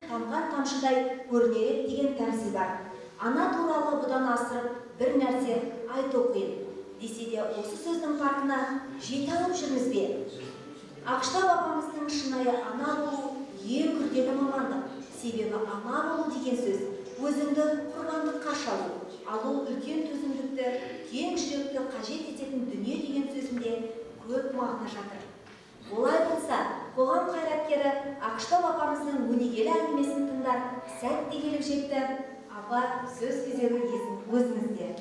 Тамған тамшыдай көрінер деген тәмсіл бар. Ана туралы бұдан асырып бір нәрсе айту қиын. Десе де осы сөздің парқына жете алып жүрміз бе? Ақштау апамыздың шынайы ана болу ең күрделі мамандық. Себебі ана болу деген сөз өзіңді құрбандыққа шалу, ал ол үлкен төзімдікті, кең жүректі қажет ететін дүние деген сөзінде көп мағына жатыр. Олай болса, қоғам қайраткері Ақштау апамыздың өнегелі әңгімесін тыңдар сәт те келіп жетті. Апа, сөз кезегі өзіңізде.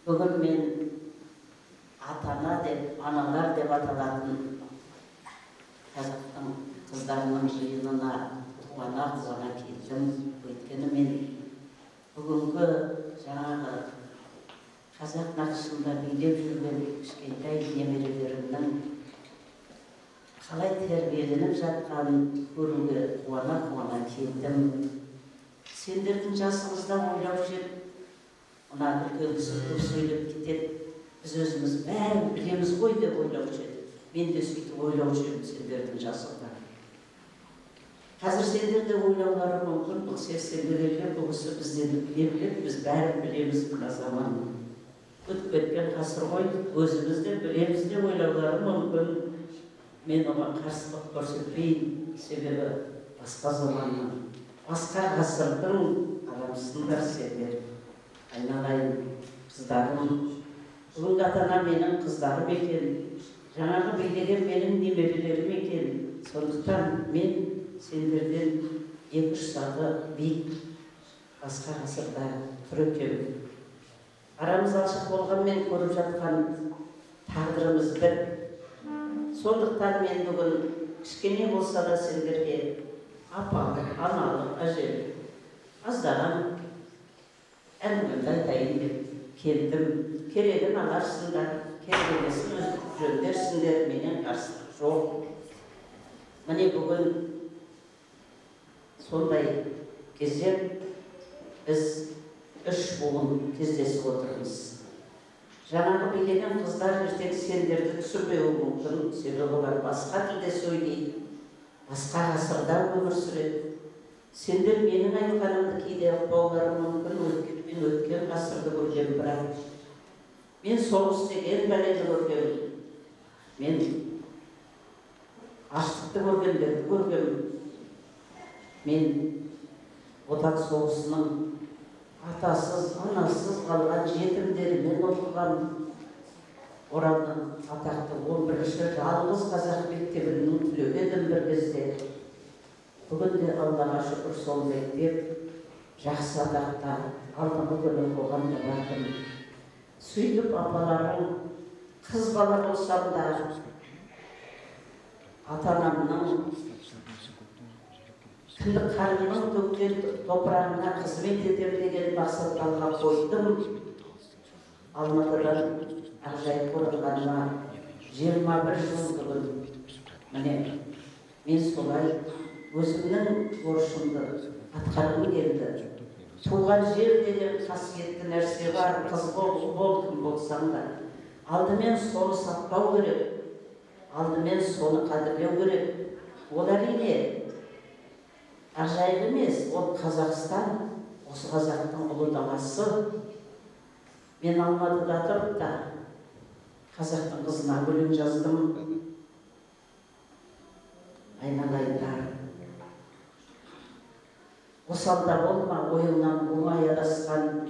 Бүгін мен ата-ана деп, аналар деп аталатын қазақтың қыздарының жиынына қуана-қуана келдім. Өйткені мен бүгінгі жаңағы қазақ нақышында билеп жүрген кішкентай немерелерімнің қалай тәрбиеленіп жатқанын көруге қуана-қуана келдім. Сендердің жасыңызда ойлаушы едім, мына үлкен кісі көп сөйлеп кетеді, біз өзіміз бәрін білеміз ғой деп ойлаушы едім. Мен де сөйтіп ойлаушы едім сендердің жасыңда. Қазір сендер де ойлаулары мүмкін, бұл сексенге келген бұл кісі бізден не біледі, біз бәрін білеміз, мына заман өтіп кеткен ғасыр ғой, өзіміз де білеміз деп ойлаулары мүмкін. Мен оған қарсылық көрсетпеймін, себебі басқа заманның, басқа ғасырдың адамсыңдар сендер. Айналайын қыздарым, бүгінгі ата-ана менің қыздарым екен, жаңағы билеген менің немерелерім екен. Сондықтан мен сендерден 2-3 саты биік, басқа ғасырда тұр екенмін. Арамыз алшақ болғанмен көріп жатқан тағдырымыз бір. Сондықтан мен бүгін кішкене болса да сендерге апалық, аналық, әжелік аздаған әңгімемді айтайын деп келдім. Керегін аларсыңдар, керек емесін жөндерсіңдер, менен қарсылық жоқ. Міне бүгін сондай кезең, біз 3 буын кездесіп отырмыз. Жаңағы билеген қыздар ертең сендерді түсінбеуі мүмкін, себебі олар басқа тілде сөйлейді, басқа ғасырда өмір сүреді. Сендер менің айтқанымды кейде ұқпаулары мүмкін, өйткені мен өткен ғасырды көргем, бірақ мен соғыс деген бәлені көргем, мен аштықты көргендерді көргем, мен Отан соғысының атасыз, анасыз қалған жетімдерімен оқыған Оралдың атақты 11-ші жалғыз қазақ мектебінің түлегі едім бір кезде. Бүгін де Аллаға шүкір, сол мектеп жақсы атақта, алдыңғы күні оған да бардым. Сөйтіп апаларым, қыз бала болсам да ата-анамның кіндік қарнының төккен топырағына қызмет етем деген мақсат алға қойдым. Алматыдан Ақжайық оралғаныма 21 жыл бүгін. Міне, мен солай өзімнің борышымды атқарғым келді. Туған жер деген қасиетті нәрсе бар, қыз бол, ұл бол, кім болсаң да. Алдымен соны сақтау керек, алдымен соны қадірлеу керек. Ол әрине Ақжайық емес, ол Қазақстан, осы қазақтың ұлы даласы. Мен Алматыда тұрып та қазақтың қызына өлең жаздым. Айналайындар, осалда болма, ойыңнан оңай адасқан,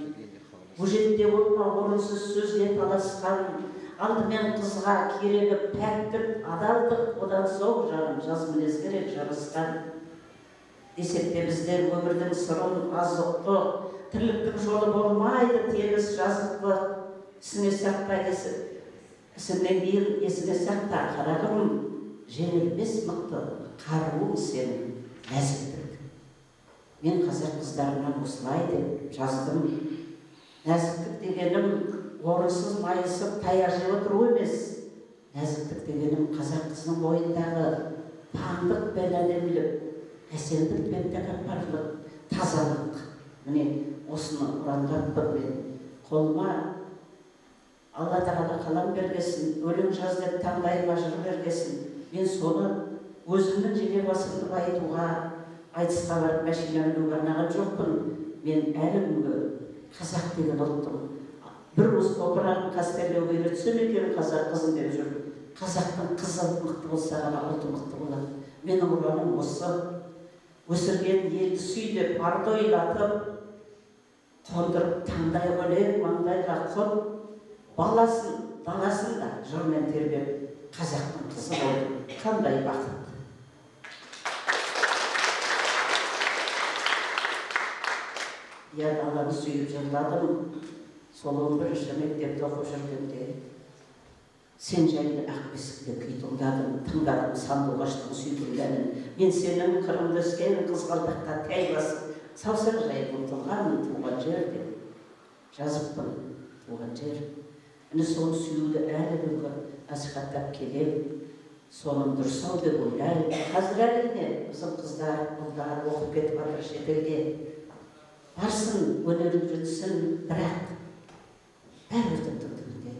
өжетте болма, орынсыз сөзге таласқан. Алдымен қызға керегі пәктік, адалдық, одан соң жаным жаз мінез керек жарасқан. Десек те біздер өмірдің сырын аз ұқтық, тірліктің жолы болмайды тегіс жазықтық. Ісіңе сақта, ісіңнен кейін есіңе сақта, қарағым, жеңілмес мықты қаруың сенің нәзіктік. Мен қазақ қыздарына осылай деп жаздым. Нәзіктік дегенім орынсыз майысып таяқ жеп отыру емес. Нәзіктік дегенім қазақ қызының бойындағы паңдық пен әдемілік, әсемдік пен тәкаппарлық, тазалық. Міне осыны ұрандаппын мен. Қолыма Алла тағала қалам бергесін, өлең жаз деп таңдайыма жыр бергесін. Мен соны өзімнің жеке басымды байытуға, айтысқа барып машина мінуге арнаған жоқпын. Мен әлі күнге қазақ деген ұлттың бір уыс топырағын қастерлеуге үйретсем екен қазақ қызын деп жүрмін. Қазақтың қызы мықты болса ғана ұлты мықты болады. Менің ұраным осы. Өсірген елді сүй деп ардойлатып, қондырып таңдай өлең маңдайға құт, баласын, даласын да жырмен тербеп, қазақтың қызы болды. Қандай бақыт! Я даланы сүйіп жырладым, сол 11-ші мектепте оқып жүргенде. Сен жайлы ақ бесікте күй тыңдадым, тыңдадым сандуғаштың сүйкімді әнін. Мен сенің қырыңда өскен қызғалдаққа тәй басып, саусақ жайып ұмтылғанмын туған жер деп жазыппын, туған жер. Міне соны сүюді әлі күнге насихаттап келем, соның дұрыс ау деп ойлаймын. Қазір әрине біздің қыздар, ұлдар оқып кетіп жатыр шетелге. Барсын, өнер үйренсін, бірақ бәрібір түбінде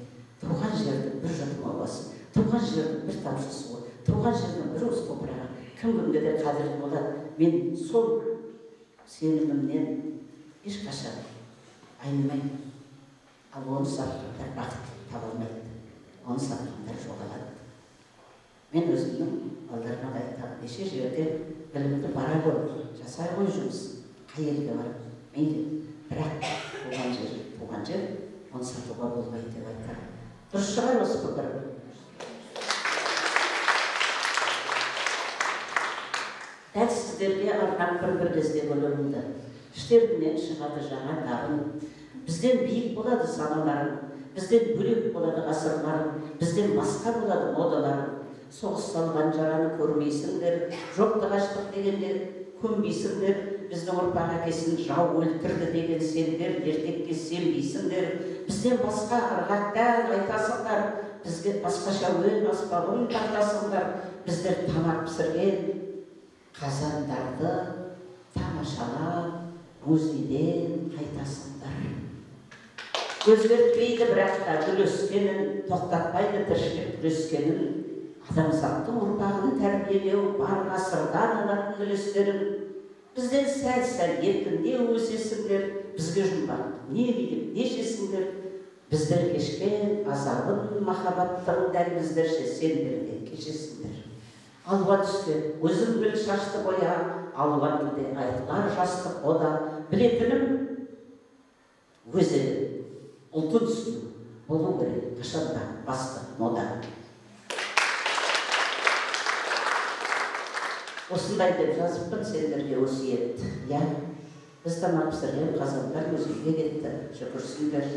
туған жердің бір жұтым ауасы, туған жердің бір тамшы суы, туған жердің бір уыс топырағы кім кімге де қадірлі болады. Мен сол сенімімнен ешқашан айнымаймын. Ал оны сатқандар бақыт таба алмайды, оны сатқандар жоғалады. Мен өзімнің балдарыма да айтамын, неше жерде білімді бара ғой, жасай ғой жұмыс, қай елге барып, мейлі, бірақ туған жер, туған жер, оны сатуға болмайды деп айтамын. Дұрыс шығар осы пікірім. Дәл сіздерге арнап бір кезде өлеңімді. Іштерінен шығады жаңа дарын. Бізден биік болады саналарың, бізден бөлек болады ғасырларың, бізден басқа болады модаларың. Соғыс салған жараны көрмейсіңдер, жоқтық аштық дегенде көнбейсіңдер, біздің ұрпақ әкесін жау өлтірді деген сендер ертекке сенбейсіңдер, бізден басқа ырғақтан айтасыңдар, бізге басқаша өн аспабын тартасыңдар, біздер тамақ пісірген қазандарды тамашалап музейден қайтасыңдар. Өзгертпейді бірақ та гүл өскенін, тоқтатпайды тіршілік күрескенін, адамзаттың ұрпағын тәрбиелеу бар ғасырдан алатын үлестерін. Бізден сәл-сәл еркіндеу өсесіңдер, бізге жұмбақ не билеп не жесіңдер, біздер кешкен азабын махаббаттың дәл біздерше сендер де кешесіңдер. Алуан түске өзің біл шашты боя, алуан тілде айтылар жастық ода, білетінім өзі ұлтын сүю болу керек қашанда басты мода. Осындай деп жазыппын сендерге өсиет. Иә, біз тамақ пісірген қазандар музейге кетті, шүкірсіңдер.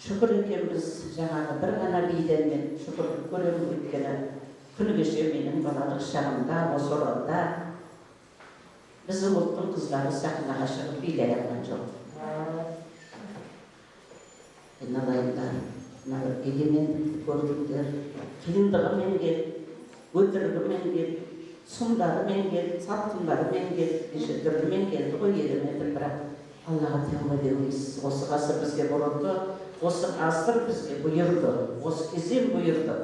Шүкір екенбіз жаңағы бір ғана биденмен шүкірлік көремін, өйткені күні кеше менің балалық шағымда, осы оралда біздің ұлттың қыздары сахнаға шығып билей алған жоқ. Айналайындар, мына бір егемендікті көрдіңдер, қиындығымен кел, өтірігімен кел, сұмдарымен кел, сатқындарымен кел, неше түрлімен келді ғой егемендік, бірақ Аллаға тәуба деуіміз. Осы ғасыр бізге бұрынды, осы ғасыр бізге бұйырды, осы кезең бұйырды.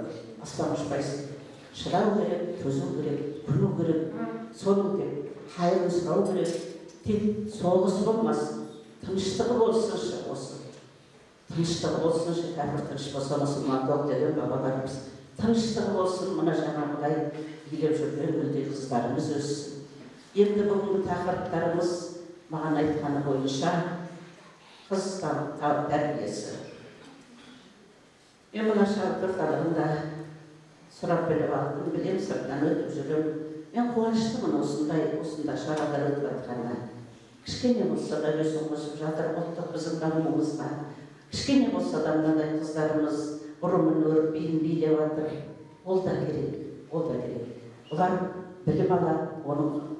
Аспан ұшпайсың. Шыдау керек, төзу керек, күлу керек, соның тек қайырын сұрау керек, тек соғыс болмасын, тыныштығы болсыншы осы. Тыныштығы болсыншы, кәпір тыныш болса мұсылман тоқ деген бабаларымыз. Тыныштығы болсын, мына жаңағыдай билеп жүрген гүлдей қыздарымыз өссін. Енді бүгінгі тақырыптарымыз маған айтқаны бойынша қыз тәрбиесі. Мен мына шабыт орталығында сұрап біліп алдым, білем, сырттан өтіп жүрем. Мен қуаныштымын осындай шаралар өтіп жатқанына. Кішкене болса да үлесін қосып жатыр ұлттық біздің дамуымызға. Кішкене болса да мынадай қыздарымыз бұрымын өріп, биін билеп жатыр. Ол да керек, ол да керек. Олар білім алады,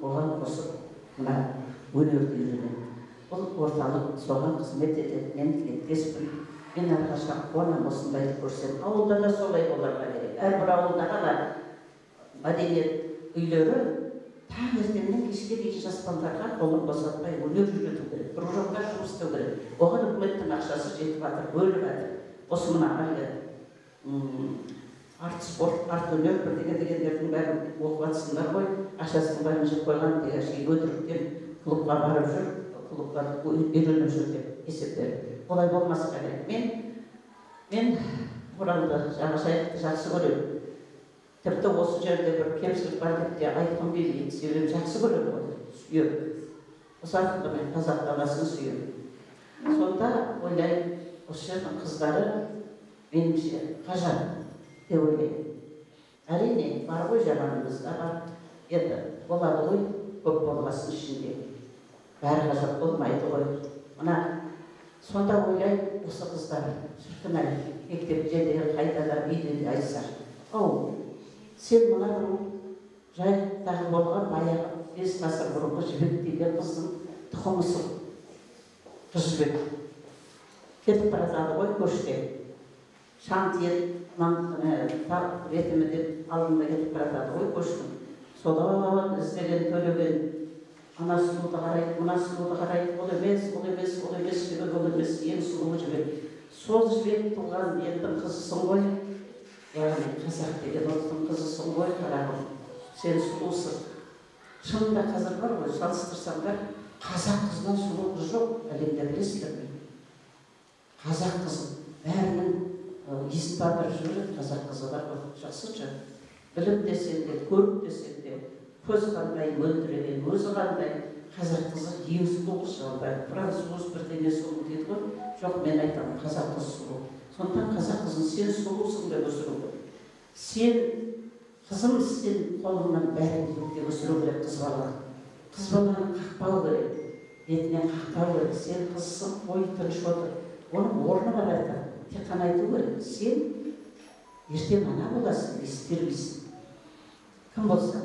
оған қосып мына өнерді үйренеді. Бұл орталық соған қызмет етеді. Мен тілектеспін. Мен әрқашан қуанамын осындайды көрсем. Ауылда да солай боларға керек. Әрбір ауылда ғана мәдениет үйлері таңертеңнен кешке дейін жас балдарға қолын босатпай өнер үйрету керек. Кружоктар жұмыс істеу керек. Оған үкіметтің ақшасы жетіп жатыр, бөліп жатыр. Осы мына әлгі арт спорт, арт өнер бірдеңе дегендердің бәрін оқып жатсыңдар ғой, ақшасының бәрін жеп қойған тек әшейін өтіріктен клубқа барып жүр, клубқа үйреніп жүр деп есеп беріп. Олай болмасқа керек. Мен Оралды, Жағажайықты жақсы көремін. Тіпті осы жерде бір кемшілік бар деп те айтқым келмейді, себебі жақсы көремін ғой, сүйемін. Осы арқылы мен қазақ даласын сүйемін. Сонда ойлаймын, осы жердің қыздары меніңше ғажап деп ойлаймын. Әрине, бар ғой жаманымыз да бар. Енді болады ғой, көп болғасын ішінде. Бәрі ғажап болмайды ғой. Мына сонда ойлаймын, осы қыздар шіркін ай, мектепте де, қайда да, үйде де айтса, ау, сен мына бір жайықтағы болған баяғы 5 ғасыр бұрынғы Жібек деген қыздың тұқымысың. Қыз Жібек. Кетіп бара жатады ғой көште. Шаң тиеді, ретіме деп алдында кетіп бара жатады ғой көштің. Содан іздеген Төлеген ана сұлуды қарайды, мына сұлуды қарайды, ол емес, ол емес, ол емес, Жібек, ол емес, ең сұлуы Жібек. Сол Жібек туған елдің қызысың ғой, яғни қазақ деген ұлттың қызысың ғой, қарағым, сен сұлусың. Шынында қазір бар ғой, салыстырсаңдар, қазақ қызынан сұлу қыз жоқ, әлемде білесіздер ме? Қазақ қызы бәрінің есін тандырып жібереді, қазақ қызы бар ғой, жақсыша. Білім десең де, көрік десең де, көз қандай, мөлдіреген, өзі қандай, қазақ қызы ең сұлу қыз жалпы. Француз бірдеңе сұлу дейді ғой, жоқ, мен айтамын, қазақ қызы сұлу. Сондықтан қазақ қызын сен сұлусың деп өсіру керек. Сен, қызым, сен қолыңнан бәрін деп өсіру керек қыз баланы. Қыз баланы қақпау керек, бетінен қақпау керек. Сен қызсың, қой, тыныш отыр. Оның орны бар айтады. Тек қана айту керек, сен ертең ана боласың, ескермейсің. Кім болса.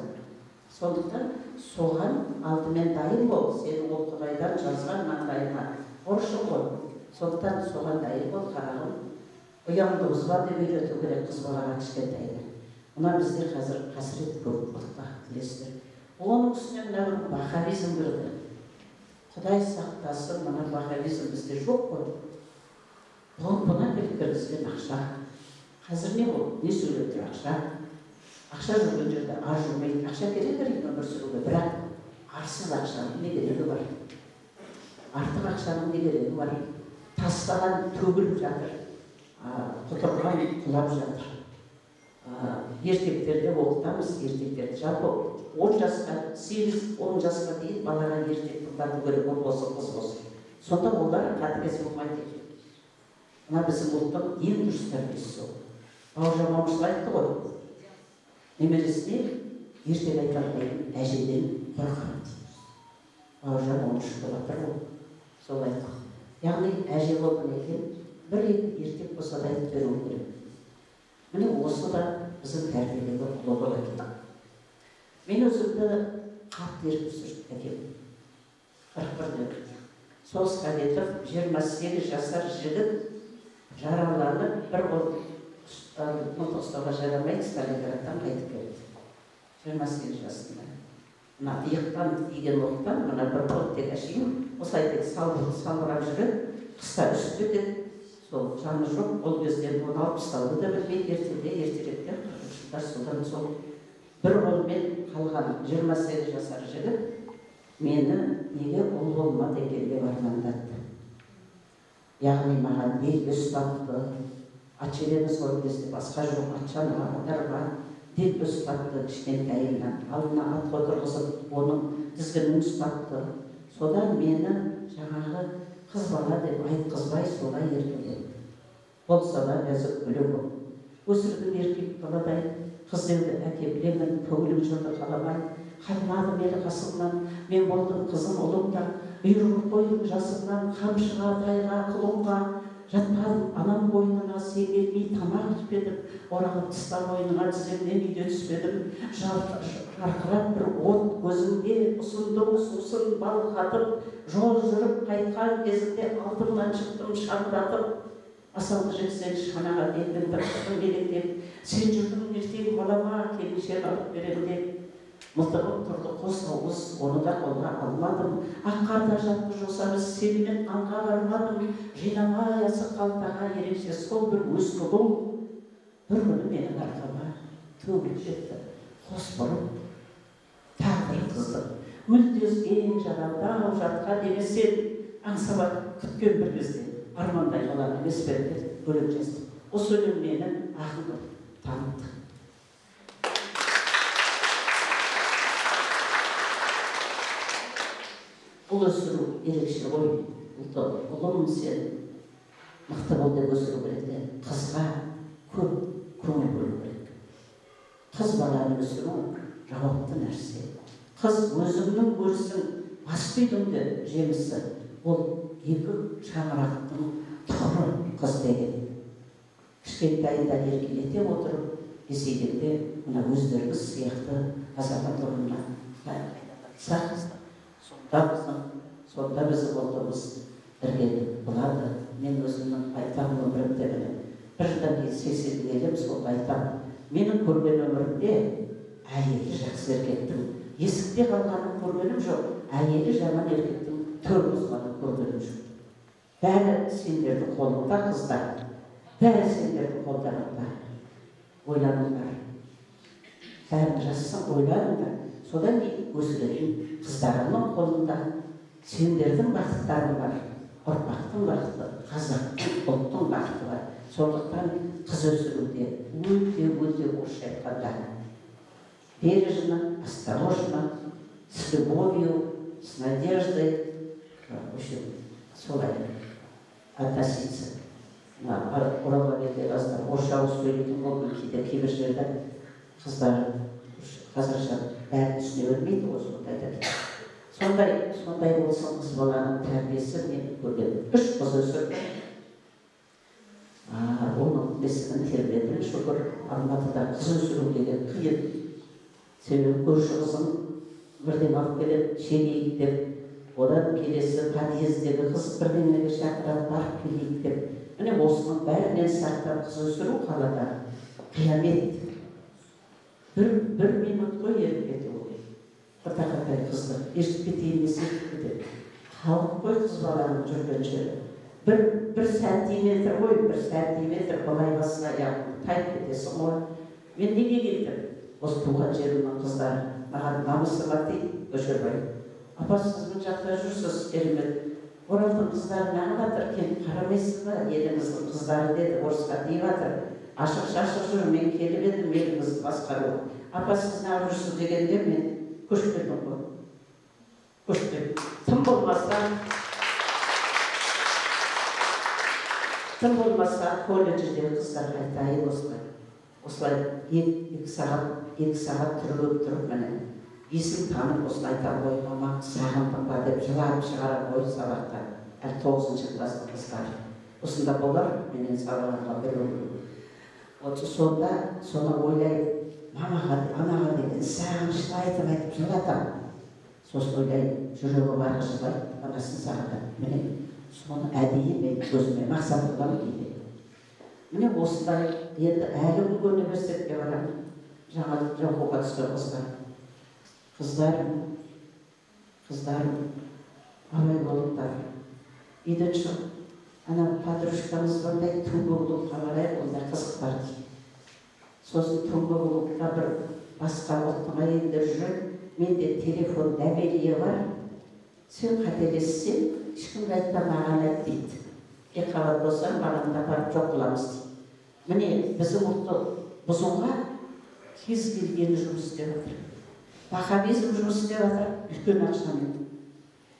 Сондықтан соған алдымен дайын бол. Сен ол Құдайдан жазған маңдайыңа борышың ғой. Сондықтан соған дайын бол, қарағым. Ұяңды бұзба деп үйрету керек қыз балаға кішкентайда. Мына бізде қазір қасірет көп ұлтта, білесіздер. Оның үстіне мына бір ваххабизм кірді. Құдай сақтасын, мына ваххабизм бізде жоқ қой. Бұна келіп кіргізген ақша. Қазір не болды? Не сөйлеп тұр ақша? Ақша жүрген жерде ар жүрмейді. Ақша керек әрине өмір сүруге, бірақ арсыз ақшаның не керегі бар? Артық ақшаның не керегі бар? Тастаған төгіліп жатыр, құтырған құлап жатыр. Ертектерде оқытамыз, ертектерді. Жалпы 10 жасқа, 8-10 жасқа дейін балаға ертек тыңдату керек, ол болсын, қыз болсын. Сонда олар қатыгез болмайды екен. Мына біздің ұлттың ең дұрыс тәрбиесі сол. Бауыржан Момышұлы айтты ғой, немересіне ертек айта алмайтын әжеден қорқамын дейді. Бауыржан Момышұлы батыр ғой, сол айтты. Яғни әже болған екен, бір-екі ертек болса да айтып беру керек. Міне осы да біздің тәрбиедегі ұлылық екен. Мен өзімді қатты еріп өсірді әкем. 41-де. Соғысқа кетіп, 28 жасар жігіт жараланып, бір қол мылтық ұстауға жарамайды, Сталинградтан қайтып келді. 28 жасында. Мына иықтан тиген оқтан, мына бір қол тек әшейін, осылай тек салбырап жүреді, қыста үсіп кетеді. Сол жаны жоқ, ол кезде оны алып тастауды да білмейді, ертеде, ертеректе, 40 жылдар содан сол бір қолмен қалған 28 жасар жігіт мені неге ұл болмады екен деп армандатты. Яғни маған белгі ұстатты, ат желеміз ғой кезде басқа жоқ, атшанаға адарба, белгі ұстатты кішкентайымнан, алдына ат отырғызып, оның тізгінін ұстатты. Содан мені жаңағы қыз бала деп айтқызбай солай еркелетті. Болса да нәзік гүлі боп. Өсірдің еркек баладай, қыз деуді әке білемін, көңілім жүрді қаламай. Қалмадым ел қасымнан, мен болдым қызым ұлым да, бұйрығын қойдым жасымнан, қамшыға, тайға, құлынға, жатпадым анам қойнына, сен келмей тамақ ішпедім, оралып тыста мойныңа тіземнен үйде түспедім, жарқырап бір от көзіңде, ұсындың сусын бал қатып, жол жүріп қайтқан кезінде алдыңнан шықтым шаңдатып, асауды жетсең шанаға белдің бір шықтым елеңдеп, сен жүрдің ертең балама келіншек алып берем деп. Мылтығым тұрды қос ауыз, оны да қолға алмадым. Ақ қарда жатты жосамыз, сенімен аңға бармадым. Жинамай асық қалтаға ерекше сол бір өз ұлым. Бір күні менің арқама төгіліп кетті қос бұрым. Тағдыры қыздың мүлде өзге жарамдау жатқан емес еді. Аңсап күткен бір кезде армандай қалар емес пе деп өлең жаздым. Осы өлең мені ақын қылып танытты. Ұл өсіру ерекше ғой. Ұлым сен мықты бол деп өсіру керек те, қызға көп көңіл бөлу керек. Қыз баланы өсіру жауапты нәрсе. Қыз өзіңнің өрісің, басты үйдің де жемісі. Ол екі шаңырақтың тұғыры қыз деген. Кішкентайында еркелете отырып, есейгенде мына өздеріңіз сияқты азамат орнына қайтсақ, сонда біздің ұлтымыз іргелі болады. Мен өзімнің айтамын өмірімде, міне бір жылдан кейін 80-ге келемін, сонда айтамын. Менің көрген өмірімде әйелі жақсы еркектің есікте қалғанын көргенім жоқ, әйелі жаман еркектің төр бұзғанын көргенім жоқ. Бәрі сендердің қолыңда, қыздар, бәрі сендердің қолдарыңда. Ойланыңдар, бәрін жазсаң ойланыңдар. Содан кейін өсіретін қыздарыңның қолында сендердің бақыттарың бар, ұрпақтың бақыты, қазақтың, ұлттың бақыты бар. Сондықтан қыз өсіруде өте-өте орысша айтқанда бережно, осторожно, с любовью, с надеждой, в общем, солай относиться. Оралға келген қыздар орысша ауыз сөйлейтін болды, кейде кейбір жерде қыздар қазақша бәрін түсіне бермейді ғой, сондайда. Сондай болсын қыз баланың тәрбиесі. Мен көрген 3 қыз өсірдім. Оның бесігін тербедім, шүкір. Алматыда қыз өсіру деген қиын. Себебі көрші қызың бірдеңе алып келеді, шегейік деп. Одан келесі подъездегі қыз бірдеңеге шақырады, барып келейік деп. Міне осының бәрінен сақтап қыз өсіру қалада қиямет. Бір минут қой еріп кету. Біртақатай қызды ертіп кетейін десе ертіп кетеді. Халық қой қыз баланың жүрген жері. Бір сантиметр ғой, бір сантиметр былай басса аяғыңды тайып кетесің ғой. Мен неге келдім? Осы туған жерімнің қыздары маған намысыма тиді, Көшербай. Апа, сіз мына жақта жүрсіз, керемет. Оралдың қыздары неғып жатыр, келіп қарамайсыз ба? Еліміздің қыздары деді, орысқа тиіп жатыр. Ашық-шашық жүр, мен келіп едім елімізді басқару. Апа, сіз неғып жүрсіз дегенде мен көшіп келдім ғой. Көшіп келдім. Тым болмаса колледждегі қыздарға айтайын осылай. Осылай екі сағат түрігіп тұрып, міне есім танып осылай айтамын ғой, мама сағындың ба деп жылап шығарамын ғой сабақтан. Әлі 9-шы класстың қыздары. Осында болар, менен сабақ алған біреу. Сонда соны ойлаймын, мамаға, анаға деген сағынышты айтып жылатамын. Сосын ойлаймын, жүрегі бар қыз жылайды, анасын сағынады. Міне соны әдейі мен өзіме мақсат қыламын кейде. Міне осындай енді әлі күнге университетке барамын. Жаңа оқуға түскен қыздар. Қыздарым, абай болыңдар. Үйден шығып, ана подружкамыз звондайды, түнгі клубқа барайық, онда қызық бар дейді. Сосын түнгі клубта бір басқа ұлттың әйелдері жүреді, менде телефон доверие бар, сен қателессең, ешкімге айтпа, маған айт дейді. Екіқабат болсаң, балаңды апарып жоқ қыламыз дейді. Міне біздің ұлтты бұзуға кез келгені жұмыс істеп жатыр. Ваххабизм жұмыс істеп жатыр, үлкен ақшамен.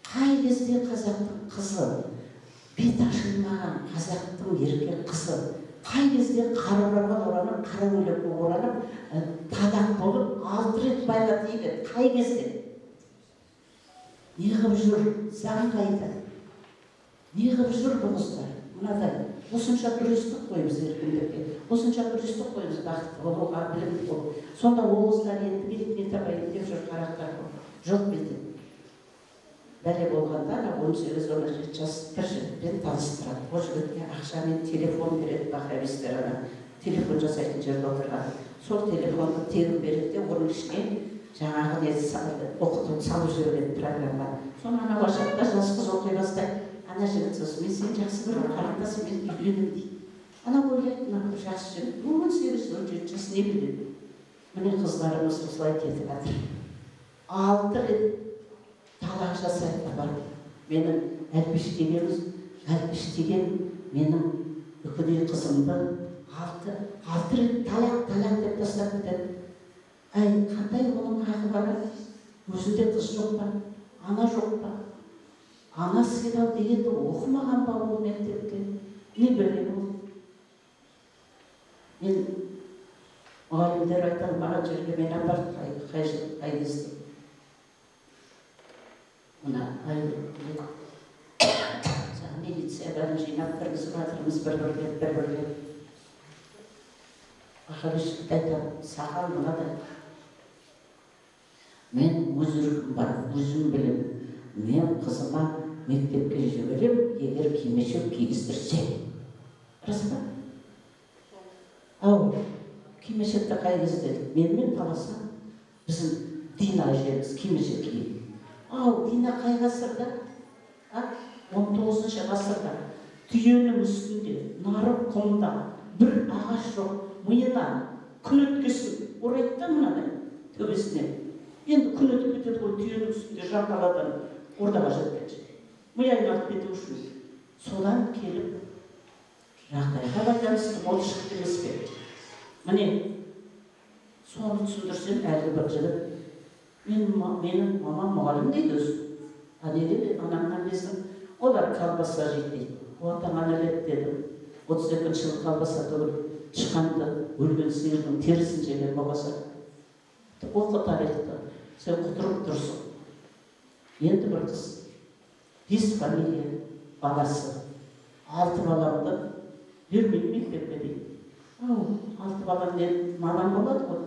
Қай кезде қазақтың қызы, бет ашылмаған қазақтың еркек қызы, қай кезде қара орамал оранып, қара көйлекке оранып, талақ болып, 6 рет байға тиіп еді, қай кезде? Не қылып жүр, заң қайда? Не қылып жүр бұл қыздар? Мынадай, осынша күрестік қой біз еркіндікке, осынша күрестік қой біз бақытты болуға, білімді болуға. Сонда ол қыздар енді келіп не табайын деп жүр, қарақтар жоқ беті. Бәле болғанда да 18-17 жас бір жігітпен таныстырады. Ол жігітке ақшамен телефон береді, ваххабистер ана телефон жасайтын жерде отырған. Сол телефонды тегін береді де, оның ішіне Жаңағы не оқытуды салып жіберген программа. Соны ана Вашақта жас қыз оқи бастайды. Ана жігіт сосын мен сені жақсы көремін, қарындас, мен үйленемін дейді. Ана ойлайды, мына бір жас жігіт, 18-17 жас не біледі. Міне қыздарымыз осылай кетіп жатыр. 6 рет талақ жасайды барып. Менің Әлпіш деген менің үкідей қызымды 6 рет талақ деп тастап кетеді. Әй, қандай оның хақы бар? Өзінде қыз жоқ па? Ана жоқ па? Ана сыйлау дегенді оқымаған ба ол мектепте? Не білем ол? Мен мұғалімдер айта алмаған жерге мен апарды қай кезде. Мына милиция бәрін жинап кіргізіп жатырмыз бір-бірлеп. Бақабешті айтамын, сақал мынадай. Мен өз еркім бар, өзім білем. Мен қызыма мектепке жіберем, егер кимешек кигіздірсе. Рас па? Ау, кимешекті қай кезде? Менімен таласа, біздің Дина әжеміз кимешек киеді. Ау, Дина қай ғасырда? 19-шы ғасырда. Түйенің үстінде, нарық құмда, бір ағаш жоқ, миына күн өткесін орайды да мынадай төбесіне. Енді күн өтіп кетеді ғой, түйенің үстінде жанталадан ордаға жеткенше. Ми айналып кету үшін. Содан келіп жағдайға байланысты мода шықты емес пе? Міне, соны түсіндірсем әлгі бір жігіт, менің мамам мұғалім дейді өзі. А неге анамнан бездім? Олар колбаса жейді дейді. Отаңа нәлет дедім. 32 жыл колбаса түгіл, тышқанды, өлген сиырдың терісін жеген болмаса. Оқы тарихты, сен құтырып тұрсың. Енді бір қыз, 5 фамилия баласы, 6 баламды бермейді мектепке дейді. Ау, 6 балам не маман болады ғой.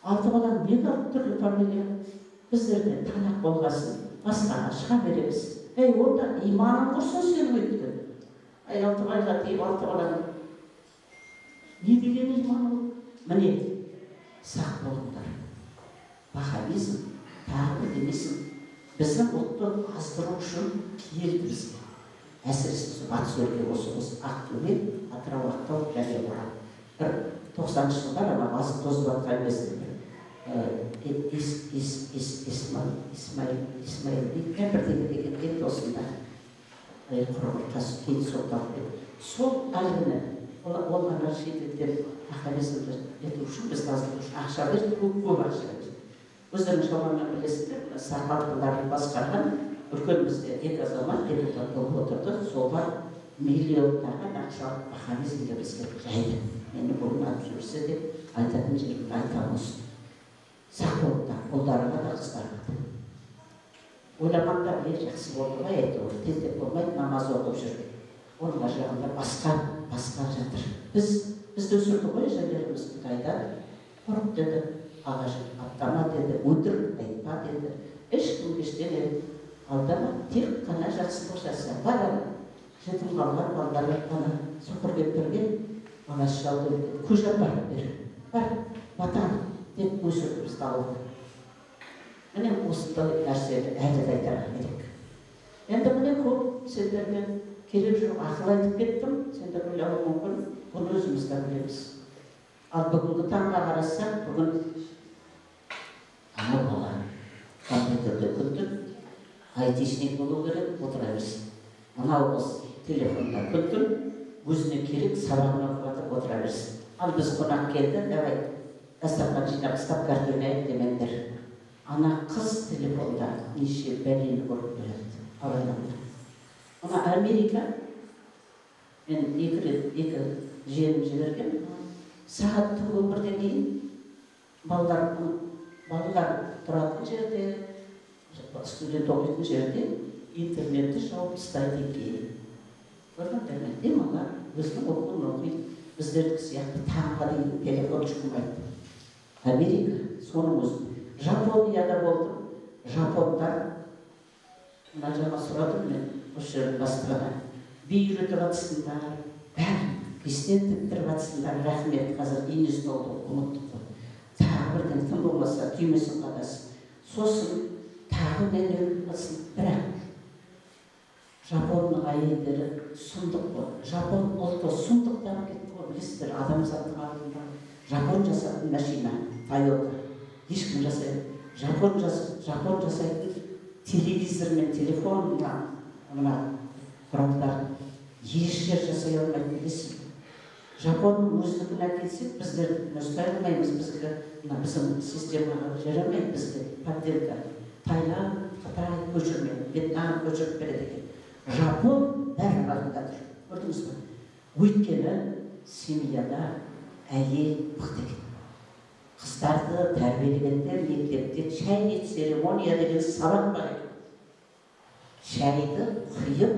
6 балам не түрлі фамилия? Біздерде талақ болғасын, басқаға шыға береміз. Әй, онда иманың құрсын сенің өйткені. Әй, Алтыбайға тиіп 6 баланы. Не деген иман ол? Міне, сақ болыңдар. Ваххабизм, тағы бірдемесін. Біздің ұлтты аздыру үшін келді бізге. Әсіресе батыс өлке осы Ақтөбе, Атырау, Ақтау және Орал. Бір 90-шы жылдар ана азып тозып жатқан кезде бір Исмаил деген бірдеңе деген келді осында. Құрғыр кейін сотталып кетті. Сол әлгіні, ол ана шетелден ваххабизмді ету үшін, бізді аздыру үшін ақша берді, көп ақша берді. Өздерің шамамен білесіздер, сақалдыларды басқарған үлкен бізде екі азамат депутат болып отырды, солар миллиондаған ақша ваххабизмді бізге жайды. Мені бүгін атып жіберсе де айтатын жерімді айтамын осы. Сақ болыңдар, ұлдарға да қыздарға да. Ойламаңдар, жақсы болды ғой, әйтеуір тентек болмайды, намаз оқып жүр. Оның ар жағында басқа жатыр. Бізді өсірді ғой әжелеріміз, Құдайдан қорық деді, ағаш аттама деді, өтірік айтпа деді. Ешкімге ештеңе алдама, тек қана жақсылық жаса. Бар ана жетім қалған балдарға ана соқыр кемпірге ағаш жалды көже апарып бер, бар батан деп өсірді бізді ауылда. Міне осындай нәрсені әлі де айтарға керек. Енді міне көп сендермен керек жоқ ақыл айтып кеттім, сендер ойлауы мүмкін, бұны өзіміз де білеміз. Ал бүгінгі таңға қарасақ, бүгін анау бала компьютерде күн-түн айтишник болу керек, отыра берсін. Мынау қыз телефонда күн-түн өзіне керек сабағын оқып жатып отыра берсін. Ал біз қонақ келді, давай дастархан жинап тастап карта ойнайық демеңдер. Ана қыз телефонда неше бәлені көріп қояды, абайламда. Мына Америка, мен 2 рет 2 жиенім жіберген, сағат түнгі 1-ден кейін балалар тұратын жерде, студент оқитын жерде интернетті жауып тастайды екен. Көрдіңдер ме? Демалар өзінің оқуын оқиды, біздердікі сияқты таңға дейін телефон шықпайды. Америка соның өзі. Жапонияда болдым. Жапондар, мына жаңа сұрадым мен осы жердің бастығына, би үйретіп жатсыңдар, бәрін кесте тіктіріп жатсыңдар, рахмет, қазір Инес толды, ұмыттық қой. Тағы Тағы бірден тым болмаса түймесін қадасын. Сосын тағы нені үйретіп. Бірақ жапонның әйелдері сұмдық қой. Жапон ұлты сұмдықтанып кетті ғой, білесіздер, адамзаттың алдында. Жапон жасайтын машина, Тойота, ешкім жасайды. Жапон жасайтын телевизор мен телефон мына құралдар еш жер жасай алмайды, білесіз. Жапонның өздікін әкелсек, біздердікін ұстай алмаймыз, біздікі мына біздің системаға жарамайды, бізге подделка. Таиланд, Қытай көшірме, Вьетнам көшіріп береді екен. Жапон бәрі алдында тұр, көрдіңіз бе? Өйткені семьяда әйел мықты екен. Қыздарды тәрбиелегенде мектепте чайный церемония деген сабақ бар екен. Шайды құйып,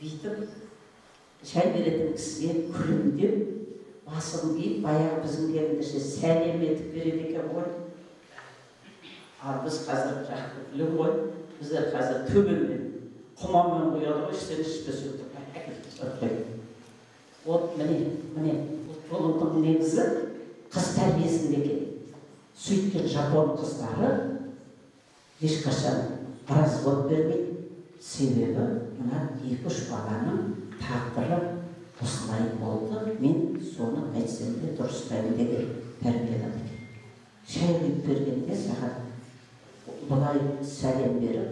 бүйтіп шай беретін кісіге күлімдеп, басын иіп, баяғы біздің келіндерше сәлем етіп береді екен ғой. Ал біз қазір жақты күлім ғой, біздер қазір төбемен, құманмен құяды ғой, іштен ішпесе өтіп. От міне, міне, ұлт болудың негізі қыз тәрбиесінде екен. Сөйткен жапон қыздары ешқашан развод бермейді. Себебі мына 2-3 баланың тағдыры осылай болды, мен соны әйтсем де дұрыстаймын деген тәрбиеледі екен. Шай құйып бергенде саған былай сәлем беріп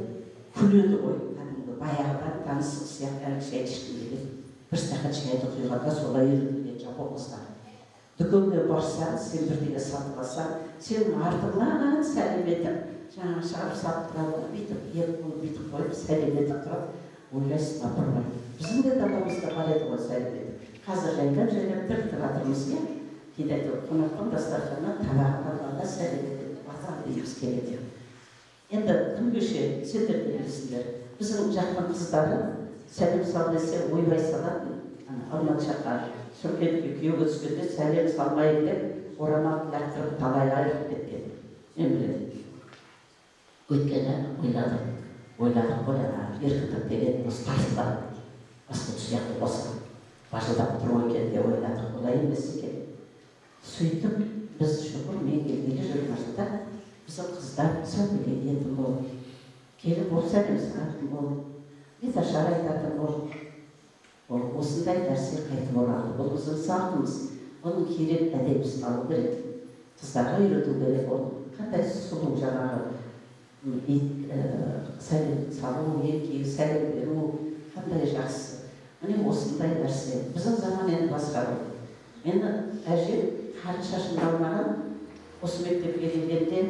күледі ғой, кәдімгі баяғыдан таныстық сияқты әлгі шайды ішкім келеді. Бір стақан шайды құйғанда солай үйретілген жапон қыздары. Дүкенге барсаң, сен бірдеңе сатып алсаң, сенің артыңнан сәлем етіп, жаңағы шығарып сатып тұрады ғой, бүйтіп екі қолын бүйтіп қойып сәлем етіп тұрады. Ойлайсың, апырмай. Біздің де даламызда бар еді ғой сәлем етіп. Қазір жайлап-жайлап тірілтіп жатырмыз, иә. Кейде әйтеуір қонақтың дастарханынан табағын алғанда сәлем етіп, бата дейміз келеді. Енді күні кеше сендер де білесіңдер, біздің жақтың қыздары сәлем сал десе ойбай салатын. Ана Алматы жаққа Шымкентке күйеуге түскенде сәлем салмайын деп орамал лақтырып талай айырып кеткен. Мен білемін. Өйткені ойладық қой, ана еркіндік деген осы тартылады, басқа сияқты болса бажылдап тұру екен деп ойладық, олай емес екен. Сөйтіп біз шүкір, мен келгелі 20 жылда біздің қыздар сәукеле киетін болды, келіп болып сәлем салатын болды, беташар айтатын болды. Ол осындай нәрсе қайтып оралды. Бұл біздің салтымыз, оның керек әдепсін алу керек, қыздарға үйрету керек. Ол қандай сұлу жаңағы сәлем салу, еркек сәлем беру қандай жақсы. Міне осындай нәрсе. Біздің заман енді басқа болды. Мені әжем қарын шашымды алмаған, осы мектепке келгенде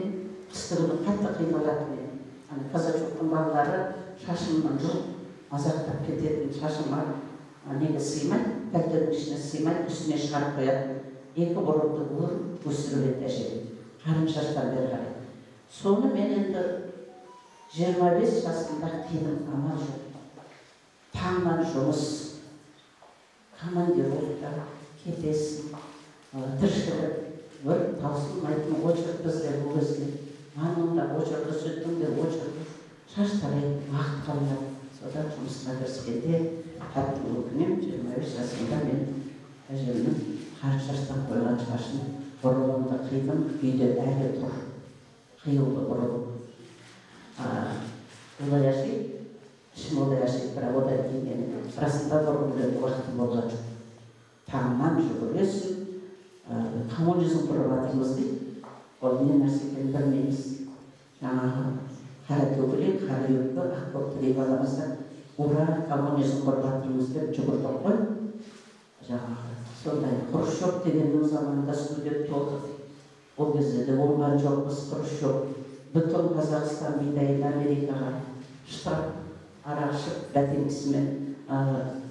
қысты күні қатты қиналатын едім. Ана казачоктың балалары шашымнан жұлып мазақтап кететін, шашыма неге сыймай, пәлтенің ішіне сыймай, үстіне шығарып қоятын. Екі бұрымды өріп өсіріп еді әжем, қарын шаштан бері қарай. Соны мен енді 25 жасымда қидым, амал жоқ. Таңнан жұмыс, командировка, кетесің, тіршілік, бір таусылмайтын очерк бізде ол кезде. Нанның да очеркі, сүттің де очеркі, шаш тарайтын уақыт қалмады. Содан жұмысқа кіріскенде қатты өкінемін, 25 жасымда мен әжемнің қарын шаштан қойған шашын бұрылымды қидым, үйде әлі тұр, қиюлы бұрылым. Олай ашиды, ішім олай ашиды, бірақ одан кейін менің расында бұрылым білетін уақытым болған жоқ. Таңнан жүгіресің, коммунизм құрып жатырмыз дейді, ол не нәрсе екенін білмейміз. Жаңағы қара көкірек, қара өкпе, ақ көк тірек аламыз да, ура, коммунизм құрып жатырмыз деп жүгірдік қой. Жаңағы сондай Хрущев дегеннің заманында студент болдық. Ол кезде де оңған жоқпыз, Хрущев бүтін Қазақстан бидайын Америкаға штраф арақ ішіп, бәтеңкісімен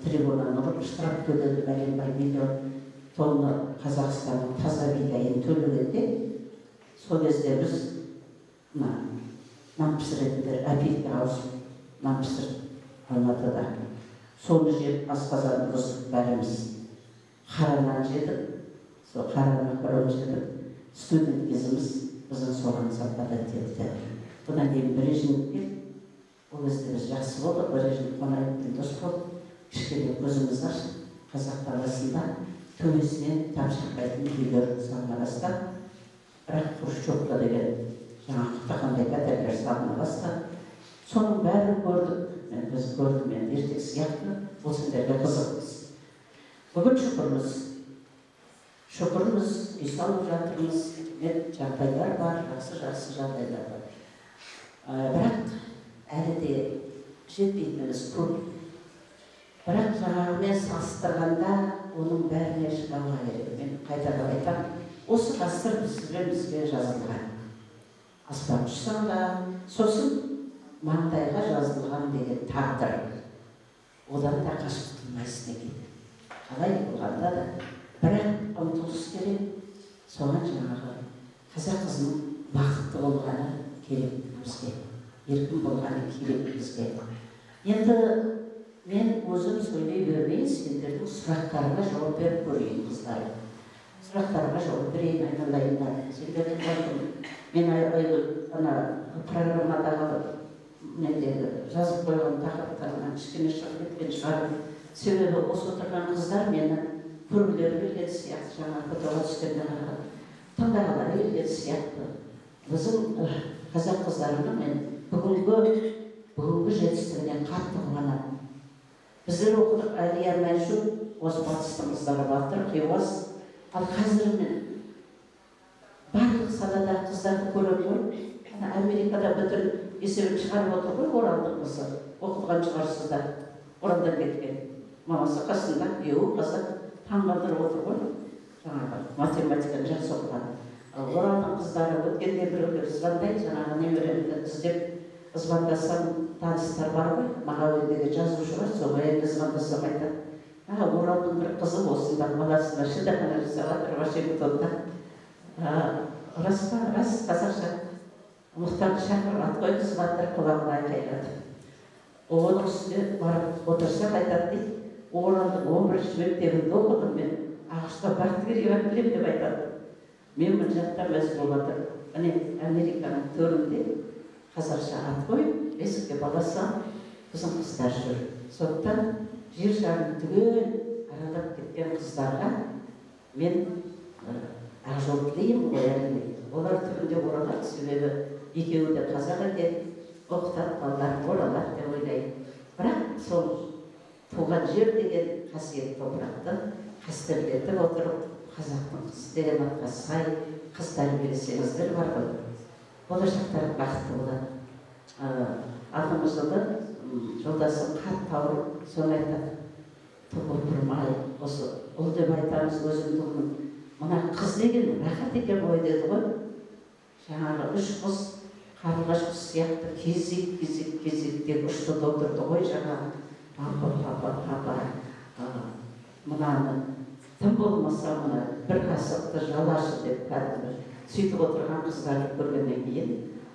трибунаны ұрып штраф төледі, бәленбай миллион тонна Қазақстанның таза бидайын төлегенде, сол кезде біз мына нан пісіретіндер әпейке ауысып нан пісірді Алматыда. Соны жеп асқазанды бұздық бәріміз. Қара нан жедік, сол қара макарон жедік. Студент кезіміз біздің соған совпадать етті. Одан кейін Брежнев келді. Ол кезде біз жақсы болдық, Брежнев Қонаевпен дос болдық. Кішкене көзіміз ашық, қазақ даласында төбесінен тамшы ақпайтын үйлер салына бастады. Бірақ хрущевка деген жаңа құтақандай пәтерлер салына бастады. Соның бәрін көрдік. Мен біз көрдім, енді ертегі сияқты, ол сендерге қызық емес. Бүгін шүкірміз. Шүкірміз, үй салып жатырмыз, керемет жағдайлар бар, жақсы-жақсы жағдайлар бар. Бірақ әлі де жетпейтініміз көп. Бірақ жаңағымен салыстырғанда оның бәріне шыдауға керек. Мен қайтадан айтамын, осы ғасыр бізбен бізге жазылған. Аспан ұшсаң да, сосын маңдайға жазылған деген тағдыр. Одан да қашып құтылмайсың екен. Қалай болғанда да, бірақ ұмтылыс керек. Соған жаңағы қазақ қызының бақытты болғаны керек бізге, еркін болғаны керек бізге. Енді мен өзім сөйлей бермей, сендердің сұрақтарыңа жауап беріп көрейін, қыздар. Сұрақтарға жауап берейін, айналайындар. Сендердің бәлкім мен ана программадағы недегі жазып қойған тақырыптарынан кішкене шығып кеткен шығар. Себебі осы отырған қыздар мені көргілері келген сияқты, жаңа фотоға түскенде қараған, тыңдағылары келген сияқты. Біздің қазақ қыздарының мен бүгінгі жетістігінен қатты қуанамын. Біздер оқыдық Әлия, Мәншүк, осы батыстың қыздары Батыр, Қиуас. Ал қазір мен барлық салада қыздарды көремін ғой. Ана Америкада бүтін есебін шығарып отыр ғой Оралдың қызы. Оқыған шығарсыздар. Оралдан кеткен. Мамасы қасында, күйеуі қазақ, таңғалдырып отыр ғой. Жаңағы математиканы жақсы оқыған. Оралдың қыздары өткенде біреулер звондайды, жаңағы немеремді іздеп звондасам, таныстар бар ғой, Мағауин деген жазушы бар, соға енді звондасам айтады. Оралдың бір қызы осында баласына шілдехана жасап жатыр Вашингтонда. Рас па? Рас, қазақша. Мұхтарды шақырып ат қойғызып жатыр, құлағына айқайлатып. Оның үстіне барып отырсақ айтады дейді, Оралдың 11-ші мектебінде оқыдым мен, АҚШ-та Бақтыгерей білемін деп айтады. Мен мына жақта мәз болып жатырмын. Міне Американың төрінде қазақша ат қойып, бесікке бала салып, біздің қыздар жүр. Сондықтан жер шарын түгел аралап кеткен қыздарға мен ақ жол тілеймін ғой әрине. Олар түбінде оралады, себебі екеуі де қазақ екен, оқытады, балалар оралады деп ойлаймын. Бірақ сол туған жер деген қасиетті топырақты қастерлетіп отырып, қазақтың қызы деген атқа сай қыз тәрбиелесеңіздер бар ғой, болашақтары бақытты болады. Алдыңғы жылы жолдасым қатты ауырып, соны айтады, тұрмай, осы ұл деп айтамыз өзімді ұлмын. Мына қыз деген рахат екен ғой деді ғой. Жаңағы үш қыз қарлығаш құс сияқты кезек кезек кезектен ұшты да отырды ғой жаңағы. Папа, папа, папа, мынаны тым болмаса мына бір қасықты жалашы деп кәдімгі сөйтіп отырған қыздарды көргеннен кейін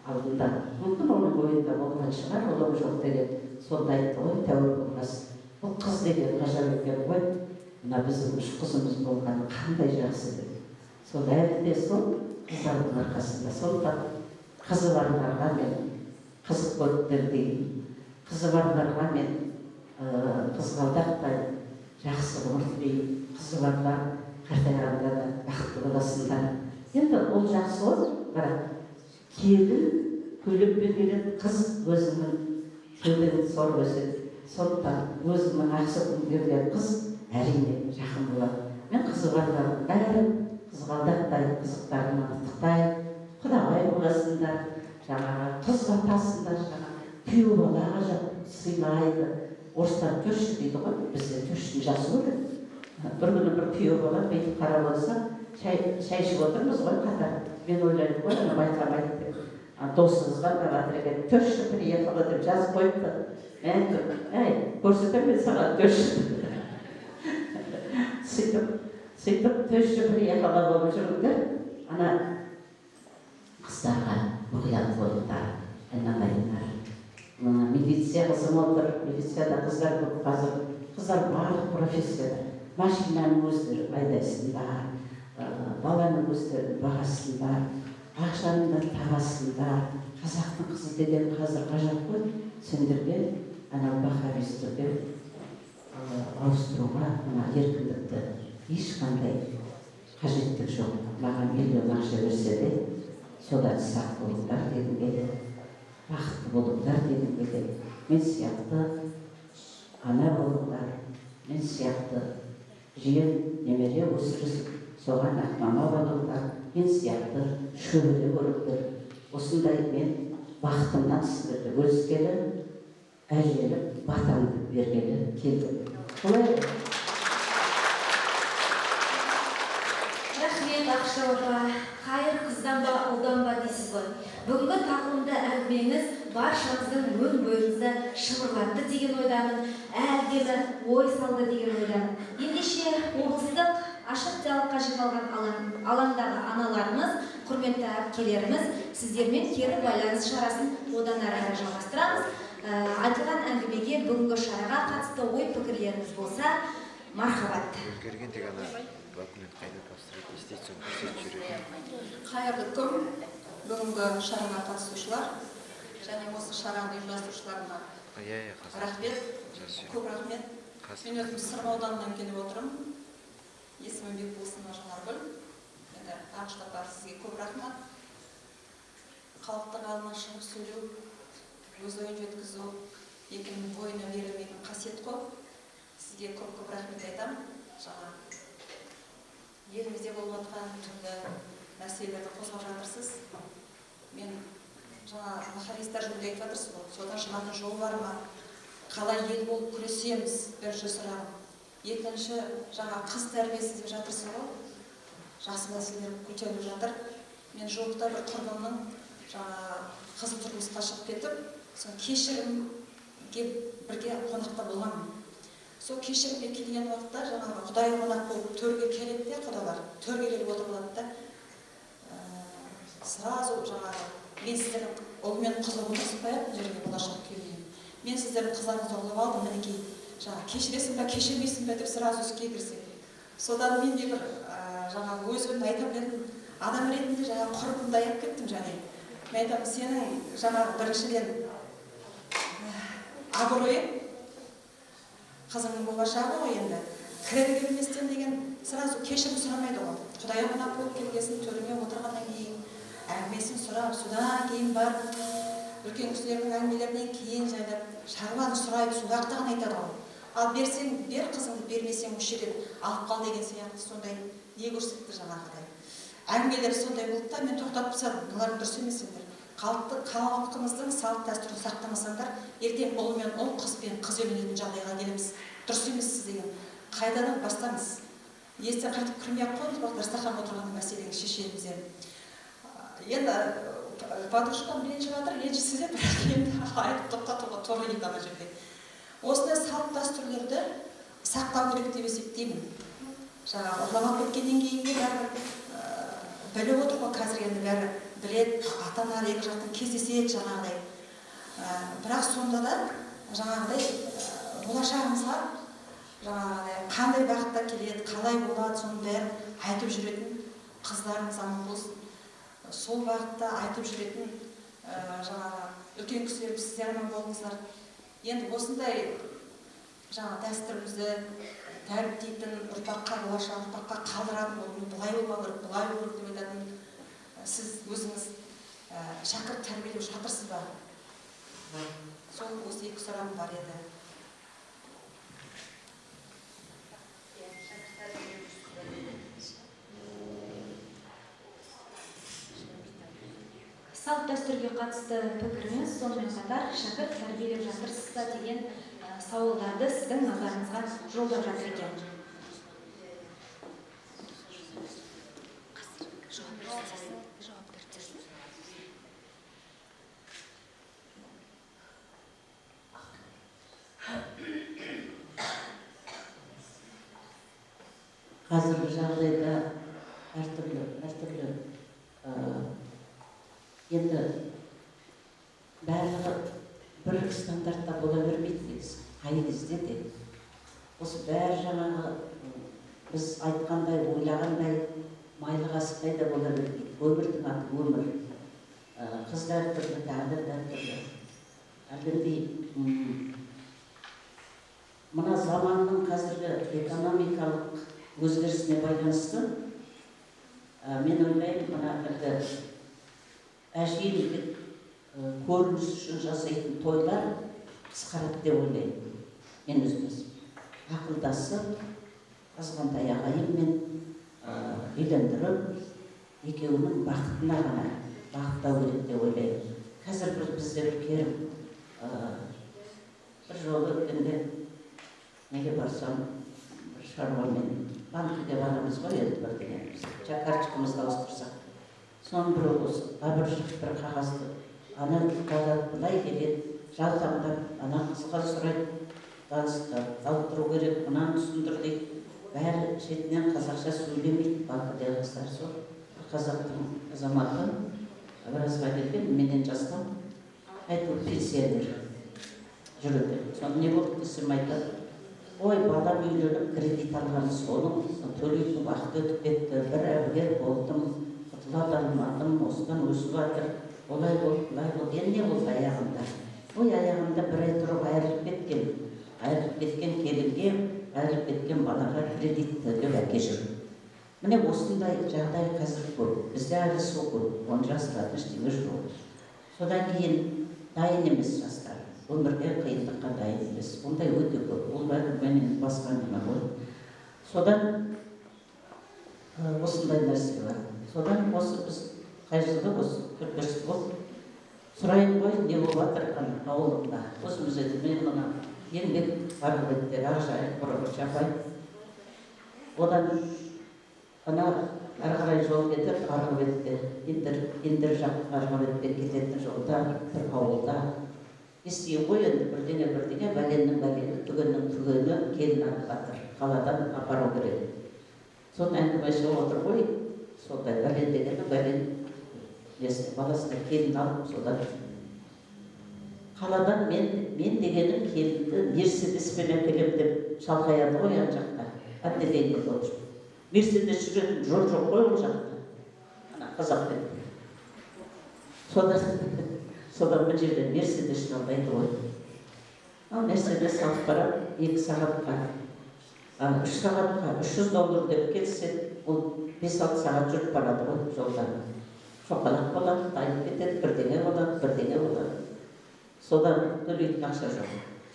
алдында мүмкін оның ойында болған шығар, ұлым жоқ деген сонда айтты ғой, тәуір болмас. Бұл қыз деген ғажап екен ғой, мына біздің үш қызымыз болғаны қандай жақсы деп. Сол әлі де сол қыздардың арқасында. Сондықтан қызы барларға мен қызық көріктер деймін, қызы барларға мен қызғалдақтай жақсы ғұмыр тілеймін. Қызы барлар қартайғанда да бақытты боласыңдар. Енді ол жақсы ғой, бірақ келін көйлекпен келеді, қыз өзінің кеудені сорып өседі. Сондықтан өзінің ақ сүтін берген қыз әрине жақын болады. Мен қызы барлардың бәрін қызғалдақтай қызықтарына ынтықтай, құдағай боласыңдар, жаңағы қыз батасыңдар, жаңағы күйеу балаға сыйлайды. Орыстар теща дейді ғой, бізде тещаны жақсы көреді. Бір күні бір күйеу бала бүйтіп қарап отырса, шай ішіп отырмыз ғой қатар. Мен ойлаймын ғой, ана байқамайды деп. Досы звондап жатыр екен, теща приехала деп жазып қойыпты. Мен айттым, әй, көрсетемін мен саған теща. Сөйтіп теща приехала болып жүріңдер. Ана қыздарға мұқият болыңдар, айналайындар. Мына милиция қызым отыр, милицияда қыздар көп қазір. Қыздар барлық профессияда. Машинаны өздері айдайсыңдар, баланы өздері бағасыңдар, ақшаны да табасыңдар. Қазақтың қызы деген қазір ғажап қой. Сендерге анау бақабистіге ауыстыруға мына еркіндікті ешқандай қажеттік жоқ. Маған миллион ақша берсе де, содан сақ болыңдар дегім келеді, бақытты болыңдар дегім келеді. Мен сияқты ана болыңдар, мен сияқты жиен немере өсіріп, соған ақмама болыңдар, мен сияқты шөбере көріңдер. Осындай мен бақытымнан сіздерді бөліскелі, әжелік батамды бергелі келдім. Солай. Рахмет, Ақшау апа. Қайыр қыздан ба, ұлдан ба дейсіз ғой. Бүгінгі тағылымды әңгімеңіз баршамыздың өн бойымызды шымырлатты деген ойдамын, әдемі ой салды деген ойдамын. Ендеше облыстық ашық диалогқа жиналған алаңдағы аналарымыз, құрметті әпкелеріміз, сіздермен кері байланыс шарасын одан әрі қарай жалғастырамыз. Айтылған әңгімеге, бүгінгі шараға қатысты ой пікірлеріңіз болса, мархабат. Үлгерген тек ана документ қайда тапсырады, не істейді, соны көрсетіп жібереді. Қайырлы күн, бүгінгі шараға қатысушылар және осы шараны ұйымдастырушыларына Иә, иә, қазір рахмет, жазып жібереді. көп рахмет. Қазір. Мен өзім Сырым ауданынан келіп отырмын. Есімім Бекболсынова Жанаргүл. Енді Ақұштап апа, сізге көп рахмет. Халықтың алдына шығып сөйлеу, өз ойын жеткізу екінің бойына берілмейтін қасиет қой. Сізге көп-көп рахмет айтамын. Жаңа елімізде болып жатқан түрлі мәселелерді қозғап жатырсыз. Мен жаңа махаллистар жөнінде айтып жатырсыз ғой, содан шығатын жол бар ма? Қалай ел болып күресеміз? Бірінші сұрағым. Екінші, жаңа қыз тәрбиесі деп жатырсыз ғой, жақсы мәселелер көтеріліп жатыр. Мен жуықта бір құрбымның жаңа қызы тұрмысқа шығып кетіп, сол кешірімге бірге қонақта болғанмын. Сол кешірімге келген уақытта жаңағы құдайы қонақ болып төрге келеді де, құдалар төрге келіп отырып алады да, сразу жаңағы мен сіздердің ұл мен қызы отырғызып қояды мына жерге болашақ күйеуіне. Мен сіздердің қыздарыңызды ұрлап алдым, мінекей, жаңағы кешіресің бе, кешірмейсің бе деп сразу іске кіріседі. Содан мен де бір жаңағы өз ойымды айта білетін адам ретінде жаңағы құрбымды аяп кеттім. Және мен айтамын, сенің жаңағы біріншіден абыройың, қызыңның болашағы ғой, енді кірер келместен деген сразу кешірім сұрамайды ғой. Құдай қонақ болып келгесін, төріңе отырғаннан кейін әңгімесін сұрап, содан кейін барып үлкен кісілердің әңгімелерінен кейін жайлап шаруаны сұрайды, сол уақытта ғана айтады ғой. Ал берсең бер қызыңды, бермесең осы жерден алып қал деген сияқты сондай не көрсетті жаңағыдай. Әңгімелер сондай болды да, мен тоқтатып тастадым. Мыналар дұрыс емес сендер. Халқымыздың салт дәстүрін сақтамасаңдар, ертең ұл мен ұл, қыз бен қыз үйленетін жағдайға келеміз. Дұрыс емес сіз деген. Қайтадан бастаңыз. Естен қайтып кірмей ақ қойыңыз, бірақ дастарханға отырғанда мәселені шешеміз енді. Енді подружкам ренжіп жатыр, ренжісе де, бірақ енді айтып тоқтатуға тура келді ана жерде. Осындай салт дәстүрлерді сақтау керек деп есептеймін. Жаңағы ұрлап алып кеткеннен кейін де бәрібір біліп отыр ғой, қазір енді бәрі біледі, ата-аналар екі жақтан кездеседі жаңағыдай. Бірақ сонда да жаңағыдай болашағымызға жаңағыдай қандай бағытта келеді, қалай болады, соның бәрін айтып жүретін қыздарымыз аман болсын. Сол бағытта айтып жүретін жаңағы үлкен кісілер, сіздер аман болыңыздар. Енді осындай жаңа дәстүрімізді дәріптейтін ұрпаққа, болашақ ұрпаққа қалдыратын, ол былай болмау керек, былай болу керек деп айтатын сіз өзіңіз шәкірт тәрбиелеп жатырсыз ба? Сол осы екі сұрағым бар еді. Салт дәстүрге қатысты пікіріңіз, сонымен қатар шәкірт тәрбиелеп жатырсыз ба деген сауалдарды сіздің назарыңызға жолдап жатыр екен. Қазіргі жағдайда әртүрлі, енді барлығы бір стандартта бола бермейді негізі, қай кезде де. Осы бәрі жаңағы біз айтқандай, ойлағандай майлы қасықтай да бола бермейді. Өмірдің аты өмір. Қыз да әртүрлі, тағдыр да әртүрлі. Әлгіндей, мына заманның қазіргі экономикалық өзгерісіне байланысты Мен ойлаймын, мына әлгі әшейін көрініс үшін жасайтын тойлар қысқарады деп ойлаймын. Мен өз басым ақылдасып, азғантай ағайынмен үйлендіріп, екеуінің бақытына ғана бағыттау керек деп ойлаймын. Қазір бізде бір керім, бір жолы өткенде неге барсам, бір шаруамен банкіге барамыз ғой енді, бірдеңе карточкамызды ауыстырсақ, соның біреу осы абыржып бір қағазды ана бала былай келеді, жалтаңдап ана қызға сұрайды, алып тұру керек, мынаны түсіндір дейді. Бәрі шетінен қазақша сөйлемейді банкідегі қыздар. Сол бір қазақтың азаматы біразға келген, менен жастау, әйтеуір пенсионер жүреді. Соны не болды десем, айтады: ой, балам үйленіп кредит алған, соның төлейтін уақыт өтіп кетті, бір әбігер болдым, құтыла да алмадым, осыдан өсіп жатыр, олай болды, былай болды. Енді не болды аяғында? Ой, аяғында бір ай тұрып айырылып кеткен, айырылып кеткен келінге, айырылып кеткен балаға кредит төлеп әке жүр. Міне, осындай жағдай қазір көп, бізде айырылысу көп, оны жасыратын ештеңе жоқ. Содан кейін дайын емес жастар, өмірге, қиындыққа дайын емес, ондай өте көп. Ол бәрі менен басқа әңгіме ғой. Содан осындай нәрсе бар. Содан осы біз қай жылы, осы 4-5 жыл болды, сұрайын ғой, не болып жатыр ана ауылымда өзіміз. Енді мен мына Еңбек арғы беттегі Ақжайық, бұрынғы апай, одан ана ары қарай жол кетіп, арғы бетте Индер жақ арғы бетпен кететін жолда бір ауылда естиін ғой енді, бірдеңе бірдеңе, бәленнің бәлені, түгеннің түгені, келін алып жатыр, қаладан апару керек. Соның әңгіме шығып отыр ғой. Сондай бәлен дегені бәлен несіне, баласына келін алып, содан қаладан мен дегенім келінді Мерседеспен әкелемін деп шалқаяды ғой. Ана жақта отделениеде отырып, Мерседес жүретін жол жоқ қой ол жақта, ана қазақ бетте. Содан мына жерден Мерседес жалдайды ғой. Ал Мерседес алып барады, 2 сағатқа, 3 сағатқа 300 доллар деп келіседі. Ол 5-6 сағат жүріп барады ғой жолда, шоқалақ болады, тайып кетеді, бірдеңе болады, бірдеңе болады, содан төлейтін ақша жоқ.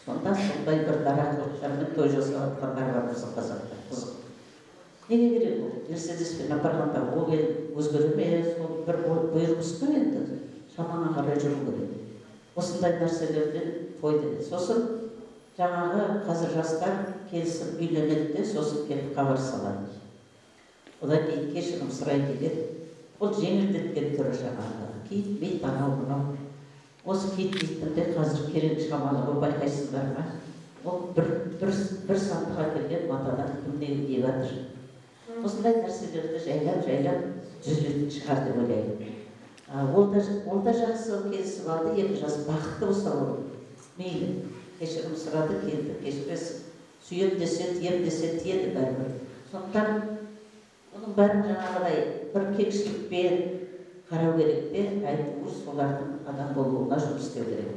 Сонда сондай бір дарақылықтармен той жасап жатқандар бар біздің қазақта. Қызық, неге керек ол Мерседеспен апарғанда? Ол ел өзгере ме? Сол бір бұйрық қой енді, шамаңа қарай жүру керек. Осындай нәрселерден той деген. Сосын жаңағы қазір жастар келісіп үйленеді де, сосын келіп хабар салады, одан кейін кешірім сұрай келеді. Ол жеңілдеткен түрі жаңағы кит бит, анау мынау осы кит биттің де қазір керек шамалы ғой, байқайсыздар ма? Ол бір сандық әкелген матадан кім не киіп жатыр. Осындай нәрселерді жайлап жайлап түзелетін шығар деп ойлаймын. Ол да жақсы, келісіп алды, екі жас бақытты болса, ол мейлі. Кешірім сұрады, келді, кешіресің. Сүйем десе, тием десе, тиеді бәрібір. Сондықтан оның бәрін жаңағыдай бір кеңшілікпен қарау керек те, әйтеуір солардың адам болуына жұмыс істеу керек.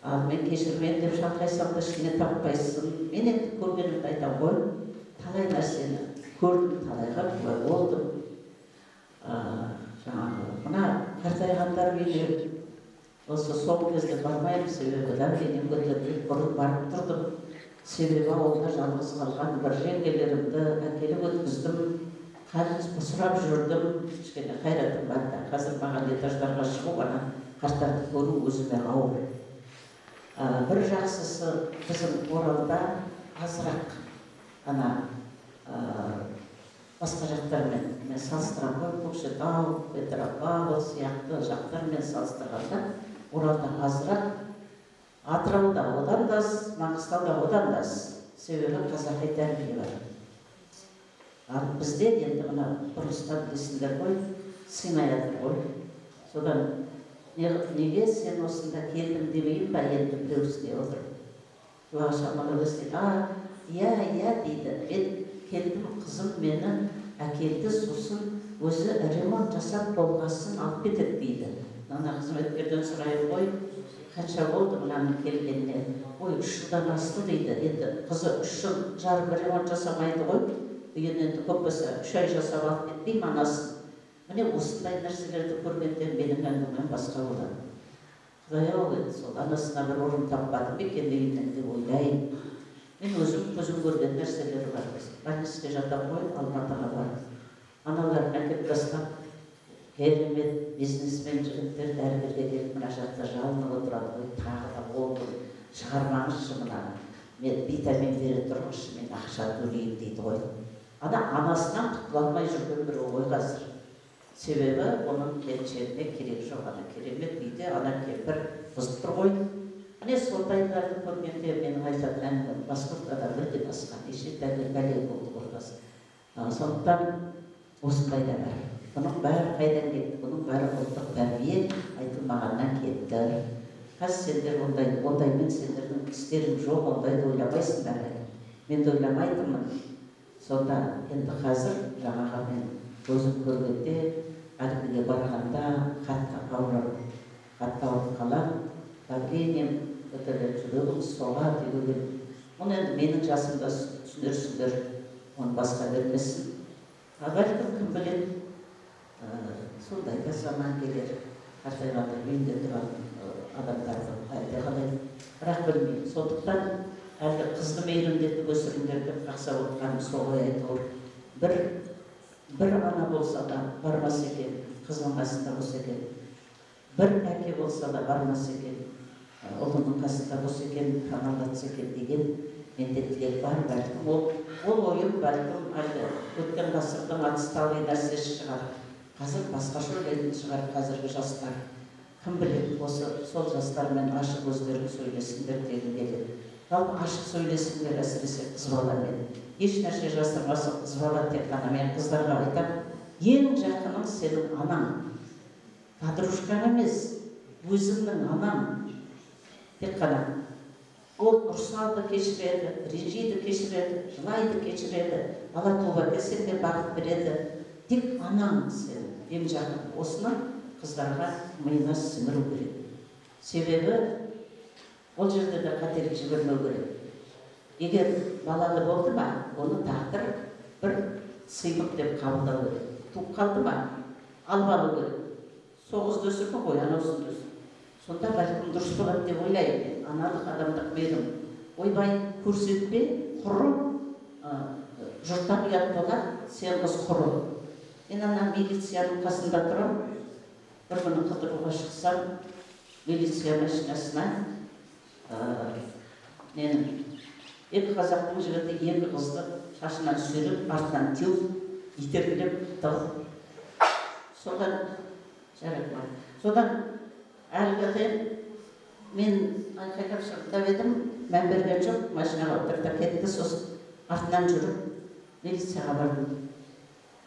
Ал мен кешірмеймін деп шалқайсаң да, ішіне таппайсың. Мен енді көргенімді айтамын ғой, талай нәрсені көрдім, талайға куә болдым. Жаңағы мына қартайғандар үйіне осы соңғы кезде бармаймын, себебі давлением көтеріліп. Бұрын барып тұрдым, себебі ауылда жалғыз қалған бір жеңгелерімді әкеліп өткіздім, халін сұрап жүрдім, кішкене қайратым бар да. Қазір маған этаждарға шығу, ана қарттарды көру өзіме ауыр. Бір жақсысы, біздің Оралда азырақ ана басқа жақтармен мен салыстырамын ғой, Көкшетау, Петропавл сияқты жақтармен салыстырғанда Оралда азырақ, Атырауда одан да аз, Маңғыстауда одан да аз, себебі қазақи тәрбие бар. Ал бізде енді мына бұрылыста, білесіңдер ғой, сыймай жатыр ғой. Содан неге сен осында келдің демеймін ба енді біреусіне отырып, құлағы шамалы естиді: «А, иә, иә», – дейді. «Мен келдім, қызым мені әкелді, сосын өзі ремонт жасап болғасын алып кетеді», – дейді. Ана қызметкерден сұраймын ғой: «Қанша болды мынаның келгеніне?» «Ой, 3 жылдан асты», – дейді. Енді қызы 3 жыл жарым ремонт жасамайды ғой үйін, енді көп болса 3 ай жасап алып кетпей ме анасын? Міне осындай нәрселерді көргенде менің әңгімем басқа болады. Құдай-ау, енді сол анасына бір орын таппады ма екен дегеннен деп ойлаймын. Мен өзім көзім көрген нәрселер бар. Больницаға жатамын ғой, Алматыға барып. Аналарын әкеп тастап, керемет бизнесмен жігіттер дәрігерге келіп мына жақта жалынып отырады ғой, тағы да 10 күн шығармаңызшы мынаны, мен витамин бере тұрыңызшы, мен ақша төлеймін дейді ғой. Ана анасынан құтыла алмай жүрген біреу ғой қазір. Себебі оның келіншегіне керек жоқ, ана керемет үйде ана кемпір бұзып тұр ғой. Міне сондайларды көргенде менің айтатын әңгімем басқа ортада мүлде басқа, неше түрлі бәле болды ғой қазір. Сондықтан осындай да бар. Бұның бәрі қайдан кетті? Бұның бәрі ұлттық тәрбие айтылмағаннан кетті. Қазір сендер ондаймен сендердің істерің жоқ, ондайды ойламайсыңдар әлі. Мен де ойламайтынмын. Сонда енді қазір жаңағы мен өзім көргенде, әлгіге барғанда қатты ауырып, қатты ауырып қаламын, давлением көтеріліп, жүрегім соғады деген. Оны енді менің жасымда түсінерсіңдер, оны басқа бермесін. А бәлкім кім біледі, сондай да заман келер, қартайғанда үйінде тұратын адамдардың әлдеқалай, бірақ білмеймін. Сондықтан әлгі қызды мейірімдетіп өсіріңдер деп қақсап отырғаным сол ғой әйтеуір. Бір ана болса да бармас екен, қызының қасында болса екен. Бір әке болса да бармас екен, ұлының қасында болса екен, паналатса екен деген менде тілек бар. Бәлкім ол ойым бәлкім әлгі өткен ғасырдың отсталый нәрсесі шығар. Қазір басқаша ойлайтын шығар қазіргі жастар. Кім біледі, осы сол жастармен ашық өздерің сөйлесіңдер дегім келеді. Жалпы ашық сөйлесіңдер, әсіресе қыз баламен. Еш нәрсе жасырмасын қыз бала, тек қана мен қыздарға айтамын, ең жақының сенің анаң. Подружкаң емес, өзіңнің анаң. Тек қана ол ұрсады, кешіреді, ренжиді, кешіреді, жылайды, кешіреді, бала туып әкелсең де бағыт береді. Тек анаң сенің ең жақын. Осыны қыздарға миына сіңіру керек. Себебі ол жерде де қателік жібермеу керек. Егер балалы болды ма, оны тағдыр бір сыйлық деп қабылдау керек. Туып қалды ма, алып алу керек. Сол қызды өсірді ғой, анаусын өсір. Сонда бәлкім дұрыс болады деп ойлаймын мен. Аналық адамдық мейірім. Ойбай, көрсетпе, құры, жұрттан ұят болады, сен қыз құры. Мен ана милицияның қасында тұрамын. Бір күні қыдыруға шықсам, милиция машинасына екі қазақтың жігіті екі қызды шашынан сүйреп, артынан теуіп, итеркілеп тығып. Содан жарайды. Содан әлгіде мен айқайлап шырылдап едім, мән берген жоқ, машинаға отырды да кетті. Сосын артынан жүріп милицияға бардым.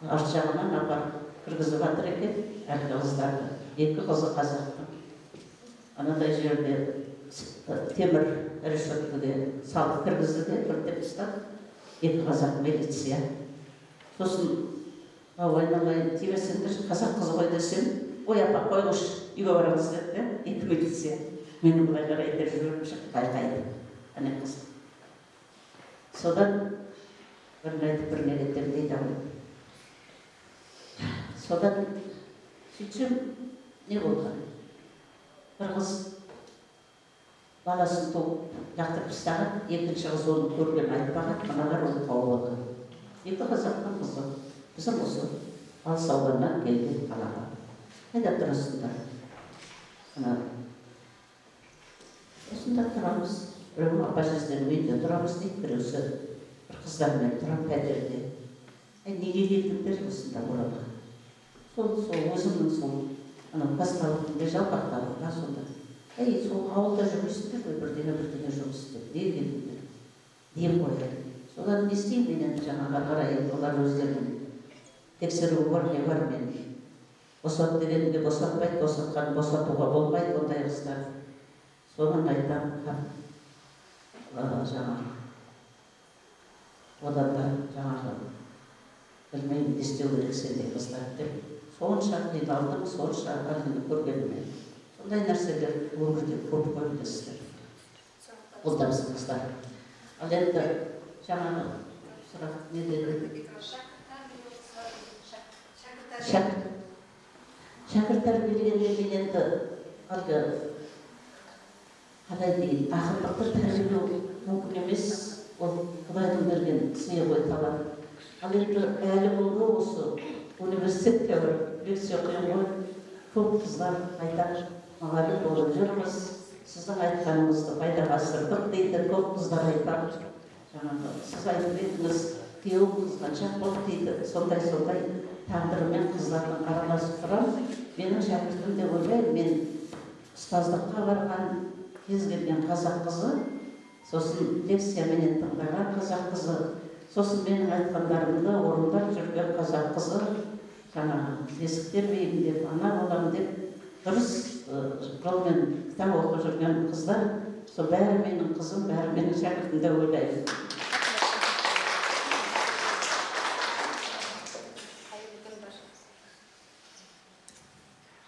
Арт жағынан апарып кіргізіп жатыр екен әлгі қыздарды. Екі қызы қазақтың. Анадай жерде темір решеткіге салып кіргізді де, кілттеп тастады. Екі қазақ милиция. Сосын ау айналайын, тимесеңдерші, қазақ қызы ғой десем, ой апа қойғыш, үйге барамыз деді де, екі милиция. Мені былай қарай итеріп жіберіп шығып айқайды. Ане қыз. Содан бірін айтып біріне кетемін дейді ғой. Содан сөйтсем не болған? Бір қыз баласын туып лақтырып тастаған, екінші қыз оны көрген айтпаған, мыналар оны тауып алған. Екі қазақтың қызы, біздің осы алыс ауданнан келген қалаға. Қайда тұрасыңдар? Ана осында тұрамыз. Біреу апа жезденің үйінде тұрамыз дейді, біреусі бір қыздармен тұрамын пәтерде. Әй, неге келдіңдер осында Оралға? Сол өзімнің сол анау Қазталовтың жалпақталығы ба сонда. Әй, сол ауылда жүрмейсіңдер ғой, бірдеңе жұмыс істеп, неге келдіңдер деп қояды. Содан не істеймін мен енді жаңағы қарай олар өздерінің тексеруі бар, не бар, мен босат дегенге босатпайды, босатқан босатуға болмайды ондай қыздар. Содан айтамын, жаңағы одан да жаңағы білмеймін не істеу керек сендей қыздар деп. Сонша қиналдым, сонша әлгіні көргеніме. Сондай нәрселер өмірде көп қой, білесіздер. Ол да біздің қыздар. Ал енді жаңағы сұрақ не деді? Шәкірт тәрбиелегенде мен енді әлгі қалай дейін, ақындықты тәрбиелеу мүмкін емес, ол Құдайдың берген сыйы ғой, талант. Ал енді әлі күнге осы университетке барып лекция оқимын ғой, көп қыздар айтады, мұғалім болып жүрміз, сіздің айтқаныңызды пайдаға асырдық дейді, көп қыздар айтады. Жаңағы сіз айтып едіңіз, күйеуім қызғаншақ болды дейді, сондай-сондай тағдырымен қыздардың араласып тұрамын. Менің шәкіртім деп ойлаймын, мен ұстаздыққа барған кез келген қазақ қызы, сосын лекцияменен тыңдаған қазақ қызы, сосын менің айтқандарымды орындап жүрген қазақ қызы, жаңағы бесік тербеймін деп, ана боламын деп дұрыс жолмен кітап оқып жүрген қыздар, сол бәрі менің қызым, бәрі менің шәкіртім деп ойлаймын.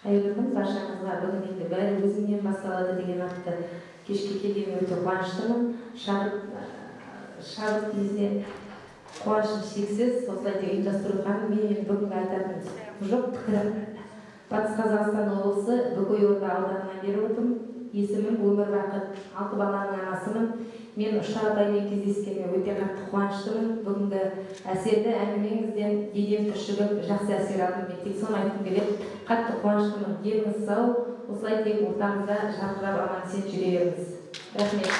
Қайырлы күн баршаңызға. Бүгін енді бәрі өзіңнен басталады деген атты кешке келгеніме өте қуаныштымын. Шабыт кезіне қуанышым шексіз, осылай деп ұйымдастырылған. Мен енді бүгінгі айтатын жоқ пікірім. Батыс Қазақстан облысы Бөкейорда ауданынан келіп отырмын. Есімім Өмір Бақыт, 6 баланың анасымын. Мен Ұшар апаймен кездескеніме өте қатты қуаныштымын. Бүгінгі әсерлі әңгімеңізден дедем түршігіп, жақсы әсер алдым. Мен тек соны айтқым келеді. Қатты қуаныштымын. Деніңіз сау, осылай тек ортамызда жарқырап аман-есен жүре беріңіз. Рахмет.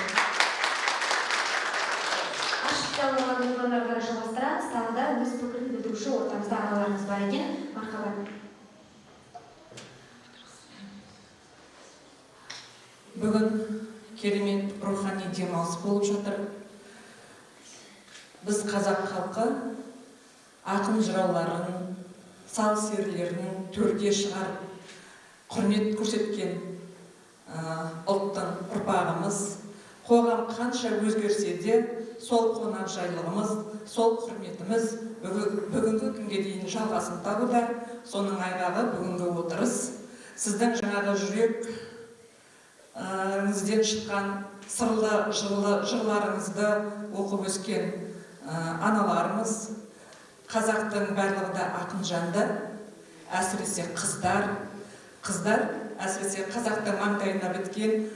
Ашық диалогқа одан ары қарай жалғастырамыз. Тағы да өз пікірін білдіруші ортамызда аналарымыз бар екен. Мархабат. Бүгін керемет рухани демалыс болып жатыр. Біз қазақ халқы ақын жырауларын, сал серілерін төрге шығарып, құрмет көрсеткен ұлттың ұрпағымыз. Қоғам қанша өзгерсе де, сол қонақжайлығымыз, сол құрметіміз бүгінгі күнге дейін жалғасын табуда. Соның айғағы бүгінгі отырыс. Сіздің жаңағы жүрек іңізден шыққан сырлы жырлы жырларыңызды оқып өскен аналарымыз, қазақтың барлығы да ақын жанды, әсіресе қыздар. Қыздар, әсіресе қазақтың маңдайына біткен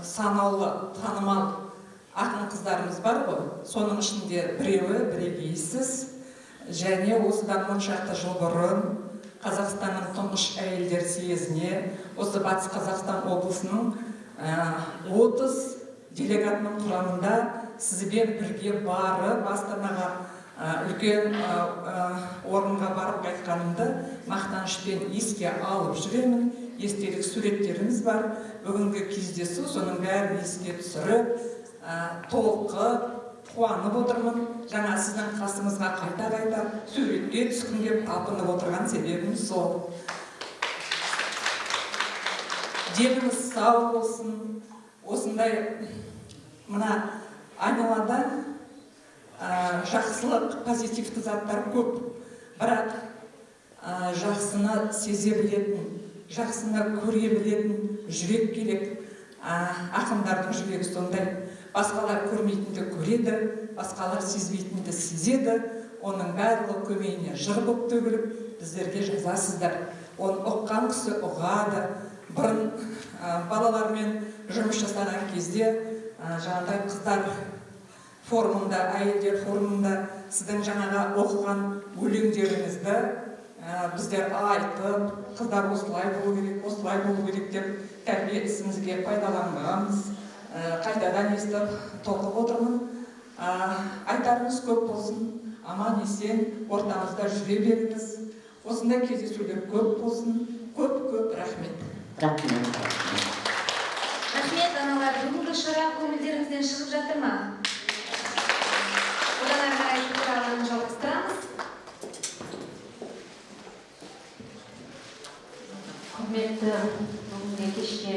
санаулы, танымал ақын қыздарымыз бар ғой. Соның ішінде біреуі бірегейсіз. Және осыдан 10 шақты жыл бұрын Қазақстанның тұңғыш әйелдер съезіне осы Батыс Қазақстан облысының 30 делегатының құрамында сізбен бірге барып Астанаға үлкен орынға барып қайтқанымды мақтанышпен еске алып жүремін. Естелік суреттеріміз бар. Бүгінгі кездесу соның бәрін еске түсіріп, толқып, қуанып отырмын. Жаңа сіздің қасыңызға қайта-қайта суретке түскім келіп талпынып отырған себебім сол. Деніңіз сау болсын. Осындай мына айналада жақсылық, позитивті заттар көп. Бірақ жақсыны сезе білетін, жақсыны көре білетін жүрек керек. Ақындардың жүрегі сондай. Басқалар көрмейтінді көреді, басқалар сезбейтінді сезеді. Оның барлығы көмейіне жыр болып төгіліп, біздерге жазасыздар. Оны ұққан кісі ұғады. Бұрын балалармен жұмыс жасаған кезде, жаңағыдай қыздар форумында, әйелдер форумында сіздің жаңағы оқыған өлеңдеріңізді біздер айтып, қыздар осылай болу керек, осылай болу керек деп тәрбие ісімізге пайдаланғанбыз. Қайтадан естіп, толқып отырмын. Айтарыңыз көп болсын, аман есен ортамызда жүре беріңіз. Осындай кездесулер көп болсын. Көп-көп рахмет. Рахмет. Рахмет, аналар. Бүгінгі шара көңілдеріңізден шығып жатыр ма? Одан ары қарай пікір алаңын жалғастырамыз. Құрметті бүгінгі кешке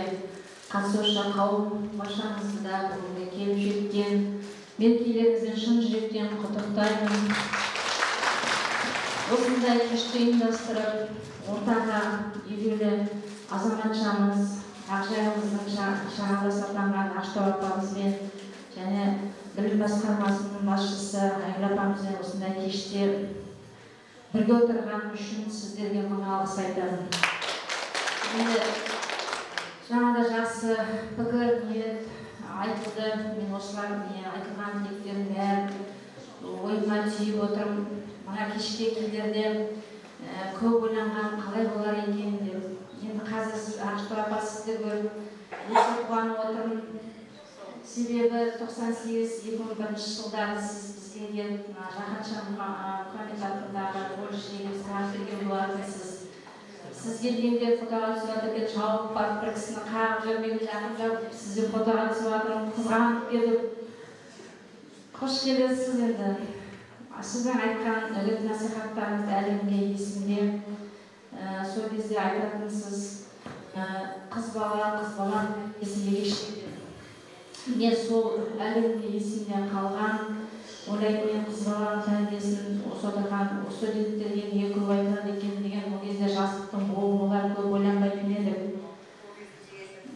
қатысушы қауым, баршаңызды да бүгінгі келіп жеткен мерекелеріңізбен шын жүректен құттықтаймын. Осындай кешті ұйымдастырып, ортаға елеулі азаматшамыз, Ақжайығымыздың шағаласы атанған Ақтау апамызбен және білім басқармасының басшысы Айгүл апамызбен осындай кеште бірге отырғаным үшін сіздерге мың алғыс айтамын. Енді жаңа да жақсы пікір, ниет айтылды. Мен осылар не айтылған тілектердің бәрін ойыма түйіп отырмын. Мына кешке келерде көп ойланған, қалай болар екен деп. Енді қазір Ақштау апа, сізді көріп өте қуанып отырмын. Себебі 98-2001 жылдары сіз бізге келіп, мына Жаһанша Мұхаммед атындағы колледжге келіп сабақ берген болатынсыз. Сіз келгенде фотоға түсіп жатыр екен, шауып барып бір кісіні қағып жібермеген, жақындап сізбен фотоға түсіп жатырмын, қызғанып кетіп. Қош келесіз. Енді сіздің айтқан үгіт насихаттарыңыз әлі күнге есімде. Сол кезде айтатынсыз, қыз бала, қыз бала есімде ерекше деп. Міне, сол әлі күнге есімде қалған. Ойлайтын едім, қыз баланың тәрбиесін осы отырған студенттерге неге көп айтылады екен деген. Ол кезде жастықтың буы болар, көп ойланбайтын едік.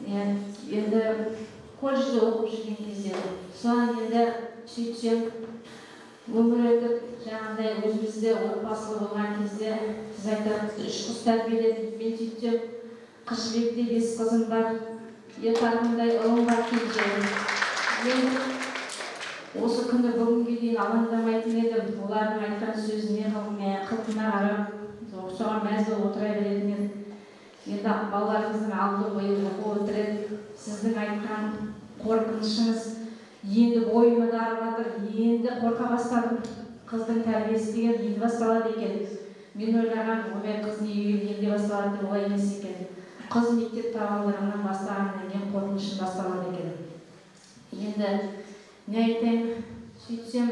Иә, енді колледжде оқып жүрген кезде. Содан енді сөйтсем, өмір өтіп, жаңағыдай өзіміз де отбасылы болған кезде сіз айтасыз, үш қыз тәрбиеледім. Мен сөйтсем, Қыз Жібектей бес қызым бар, Ер Тарғындай ұлым бар, кенже. Мен осы күні бүгінге дейін алаңдамайтын едім. Олардың айтқан сөзіне, қылқына қарап, соған мәз болып отыра беретін едім. Енді балаларымыздың алды биыл оқу бітіреді. Сіздің айтқан қорқынышыңыз енді бойыма дарып жатыр. Енді қорқа бастадым. Қыздың тәрбиесі деген енді басталады екен. Мен ойлағанмын, ойбай, қыз не үйге келгенде басталады деп. Олай емес екен. Қыз мектеп табалдырығынан бастағаннан кейін қорқынышым басталады екен. Енді не айтайын, сөйтсем,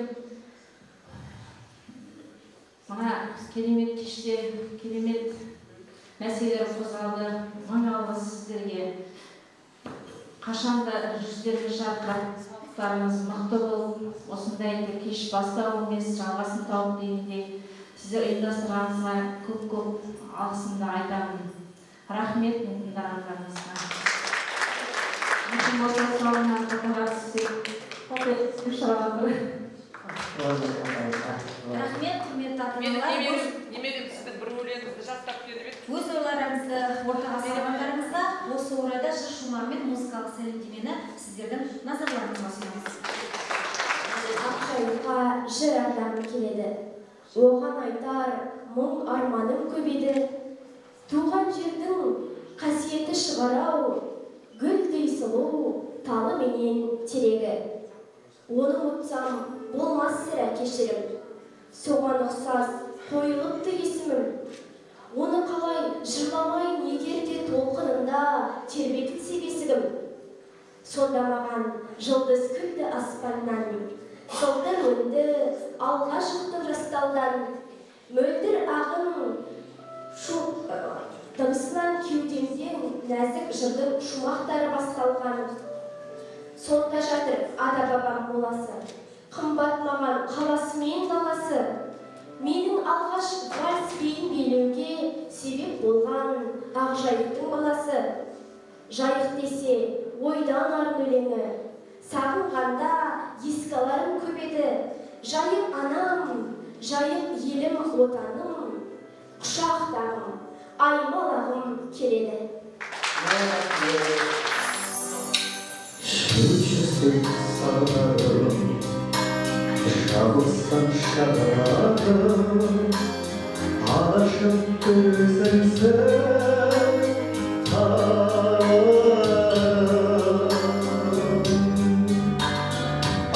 мына керемет кеште керемет мәселелер қозғалды. Мың алғыс сіздерге. Қашанда жүздеріңіз жарқырап, саулықтарыңыз мықты болып, осындай кеш бастау емес, жалғасын тауып дегендей, сіздер ұйымдастырғаныңызға көп көп алғысымды айтамын. Рахмет мені тыңдағандарыңызға. Мүмкін болса, соңынан фотоға түссек, фото түсіп шығады. Рахмет, құрметті ата Менің аналар. немерем сіздің бір өлеңіңізді жаттап келіп еді. Өз ойларыңызды ортаға салғандарыңызға. Осы орайда жыр шумағы мен музыкалық сәлемдемені сіздердің назарларыңызға ұсынамыз. Ақжайыққа жыр арнағым келеді. Оған айтар мұң арманым көп еді. Туған жердің қасиеті шығар-ау, гүлдей сұлу талы менен терегі. Оны ұмытсам болмас сірә кешірім. Соған ұқсас қойылыпты есімім. Оны қалай жырламайын, егер де толқынында тербетілсе бесігім. Сонда маған жұлдыз күлді аспаннан, сылдыр өнді алға шықтым жасталдан. Мөлдір ағын дыбысынан кеудемден нәзік жырдың шумақтары басталған. Сонда жатыр ата бабам моласы, қымбат маған қаласы мен даласы. Менің алғаш вальс биін билеуге себеп болған Ақжайықтың баласы. Жайық десе ойдан арын өлеңі, сағынғанда еске аларым көп еді. Жайық анам, Жайық елім, отаным, құшақтағым, аймалағым келеді. Сүйшісін сағынарым, жабысқан шағарым, анашым, өзіңсің тамырым.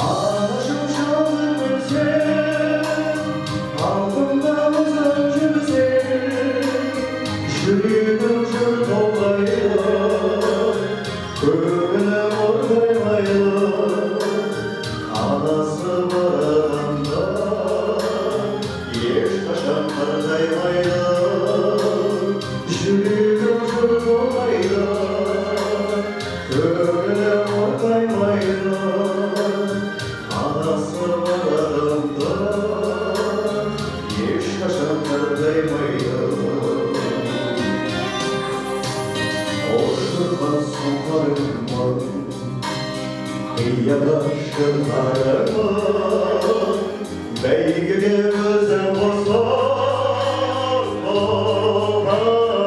Анашым, жалғыз өлсем, алдымда өзің жүрсең, жүрегім жыр толғайды, көңілім ортаймайды. Анасы бар адамдар ешқашан қартаймайды. Жүрегім жыр толғайды, көңілім ортаймайды. Анасы бар адамдар ешқашан қартаймайды. Ұшырған сұңқарымын, қияға шығарымын, бәйгеге өзім қосар тұлпарымын.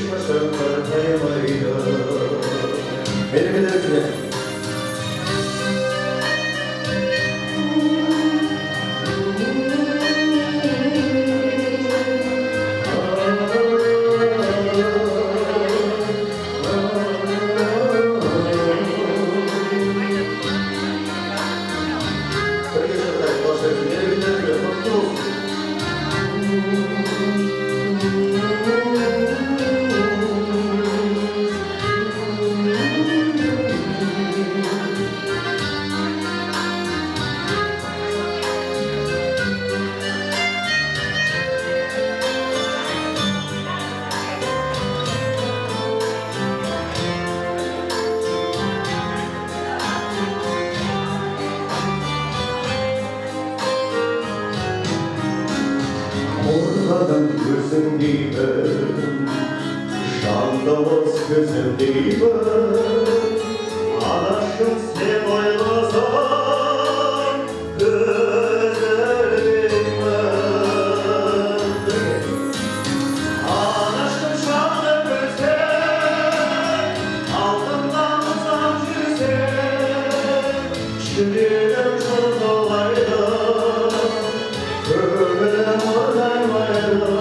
Ешқашан қартаймайды. Мерекелеріңізбен! Бірге шырқайық, баршаңыз. Мерекелеріңізбен, құтты болсын! Қорғаным өзің деймін, жандауыз көзім деймін. Анашым, сен ойласаң, көз ілмеймін. Анашым, жаным өлсең, алдымнан ұзақ жүрсең, жүрегім жырғалайды, көңілім ырғаймайды.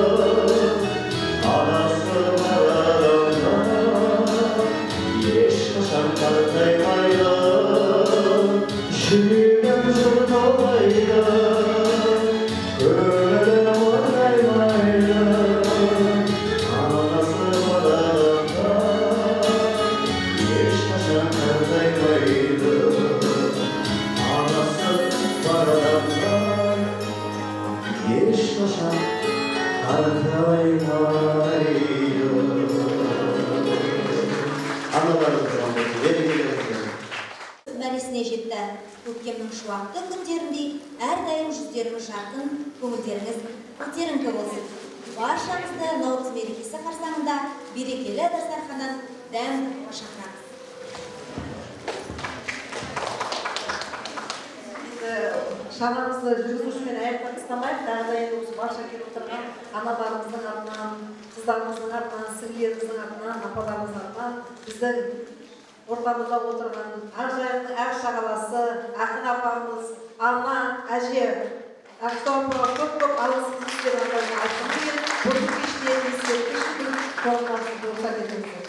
Анасы бар адамдар ешқашан қартаймайды. Жүрегім жырғалайды, көңілім ырғаймайды. Анасы бар адамдар ешқашан қартаймайды. Анасы бар адамдар ешқашан қартаймайды. Аналарымыз аман болсын, мерекелеріңізбен! Мәресіне жетті. Көктемнің шуақты күндеріндей әрдайым жүздеріңіз жарқын, көңілдеріңіз көтеріңкі болсын. Баршаңызды Наурыз мерекесі қарсаңында берекелі дастарханнан дәм татуға шақырамыз. Енді шарамызды жүргізушімен аяқтап тастамайық. Тағы да енді осы барша келіп отырған аналарымыздың атынан, қыздарымыздың атынан, сіңлілеріміздің атынан, апаларымыздың атынан біздің ортамызда отырған Ақжайықтың әр шағаласы, ақын апамыз, ана, әже Ақтау апаға көп көп алғысымызды сіздер айтқым келеді. Осы кеште ескерткіш бүгін рұқсат етіңіздер.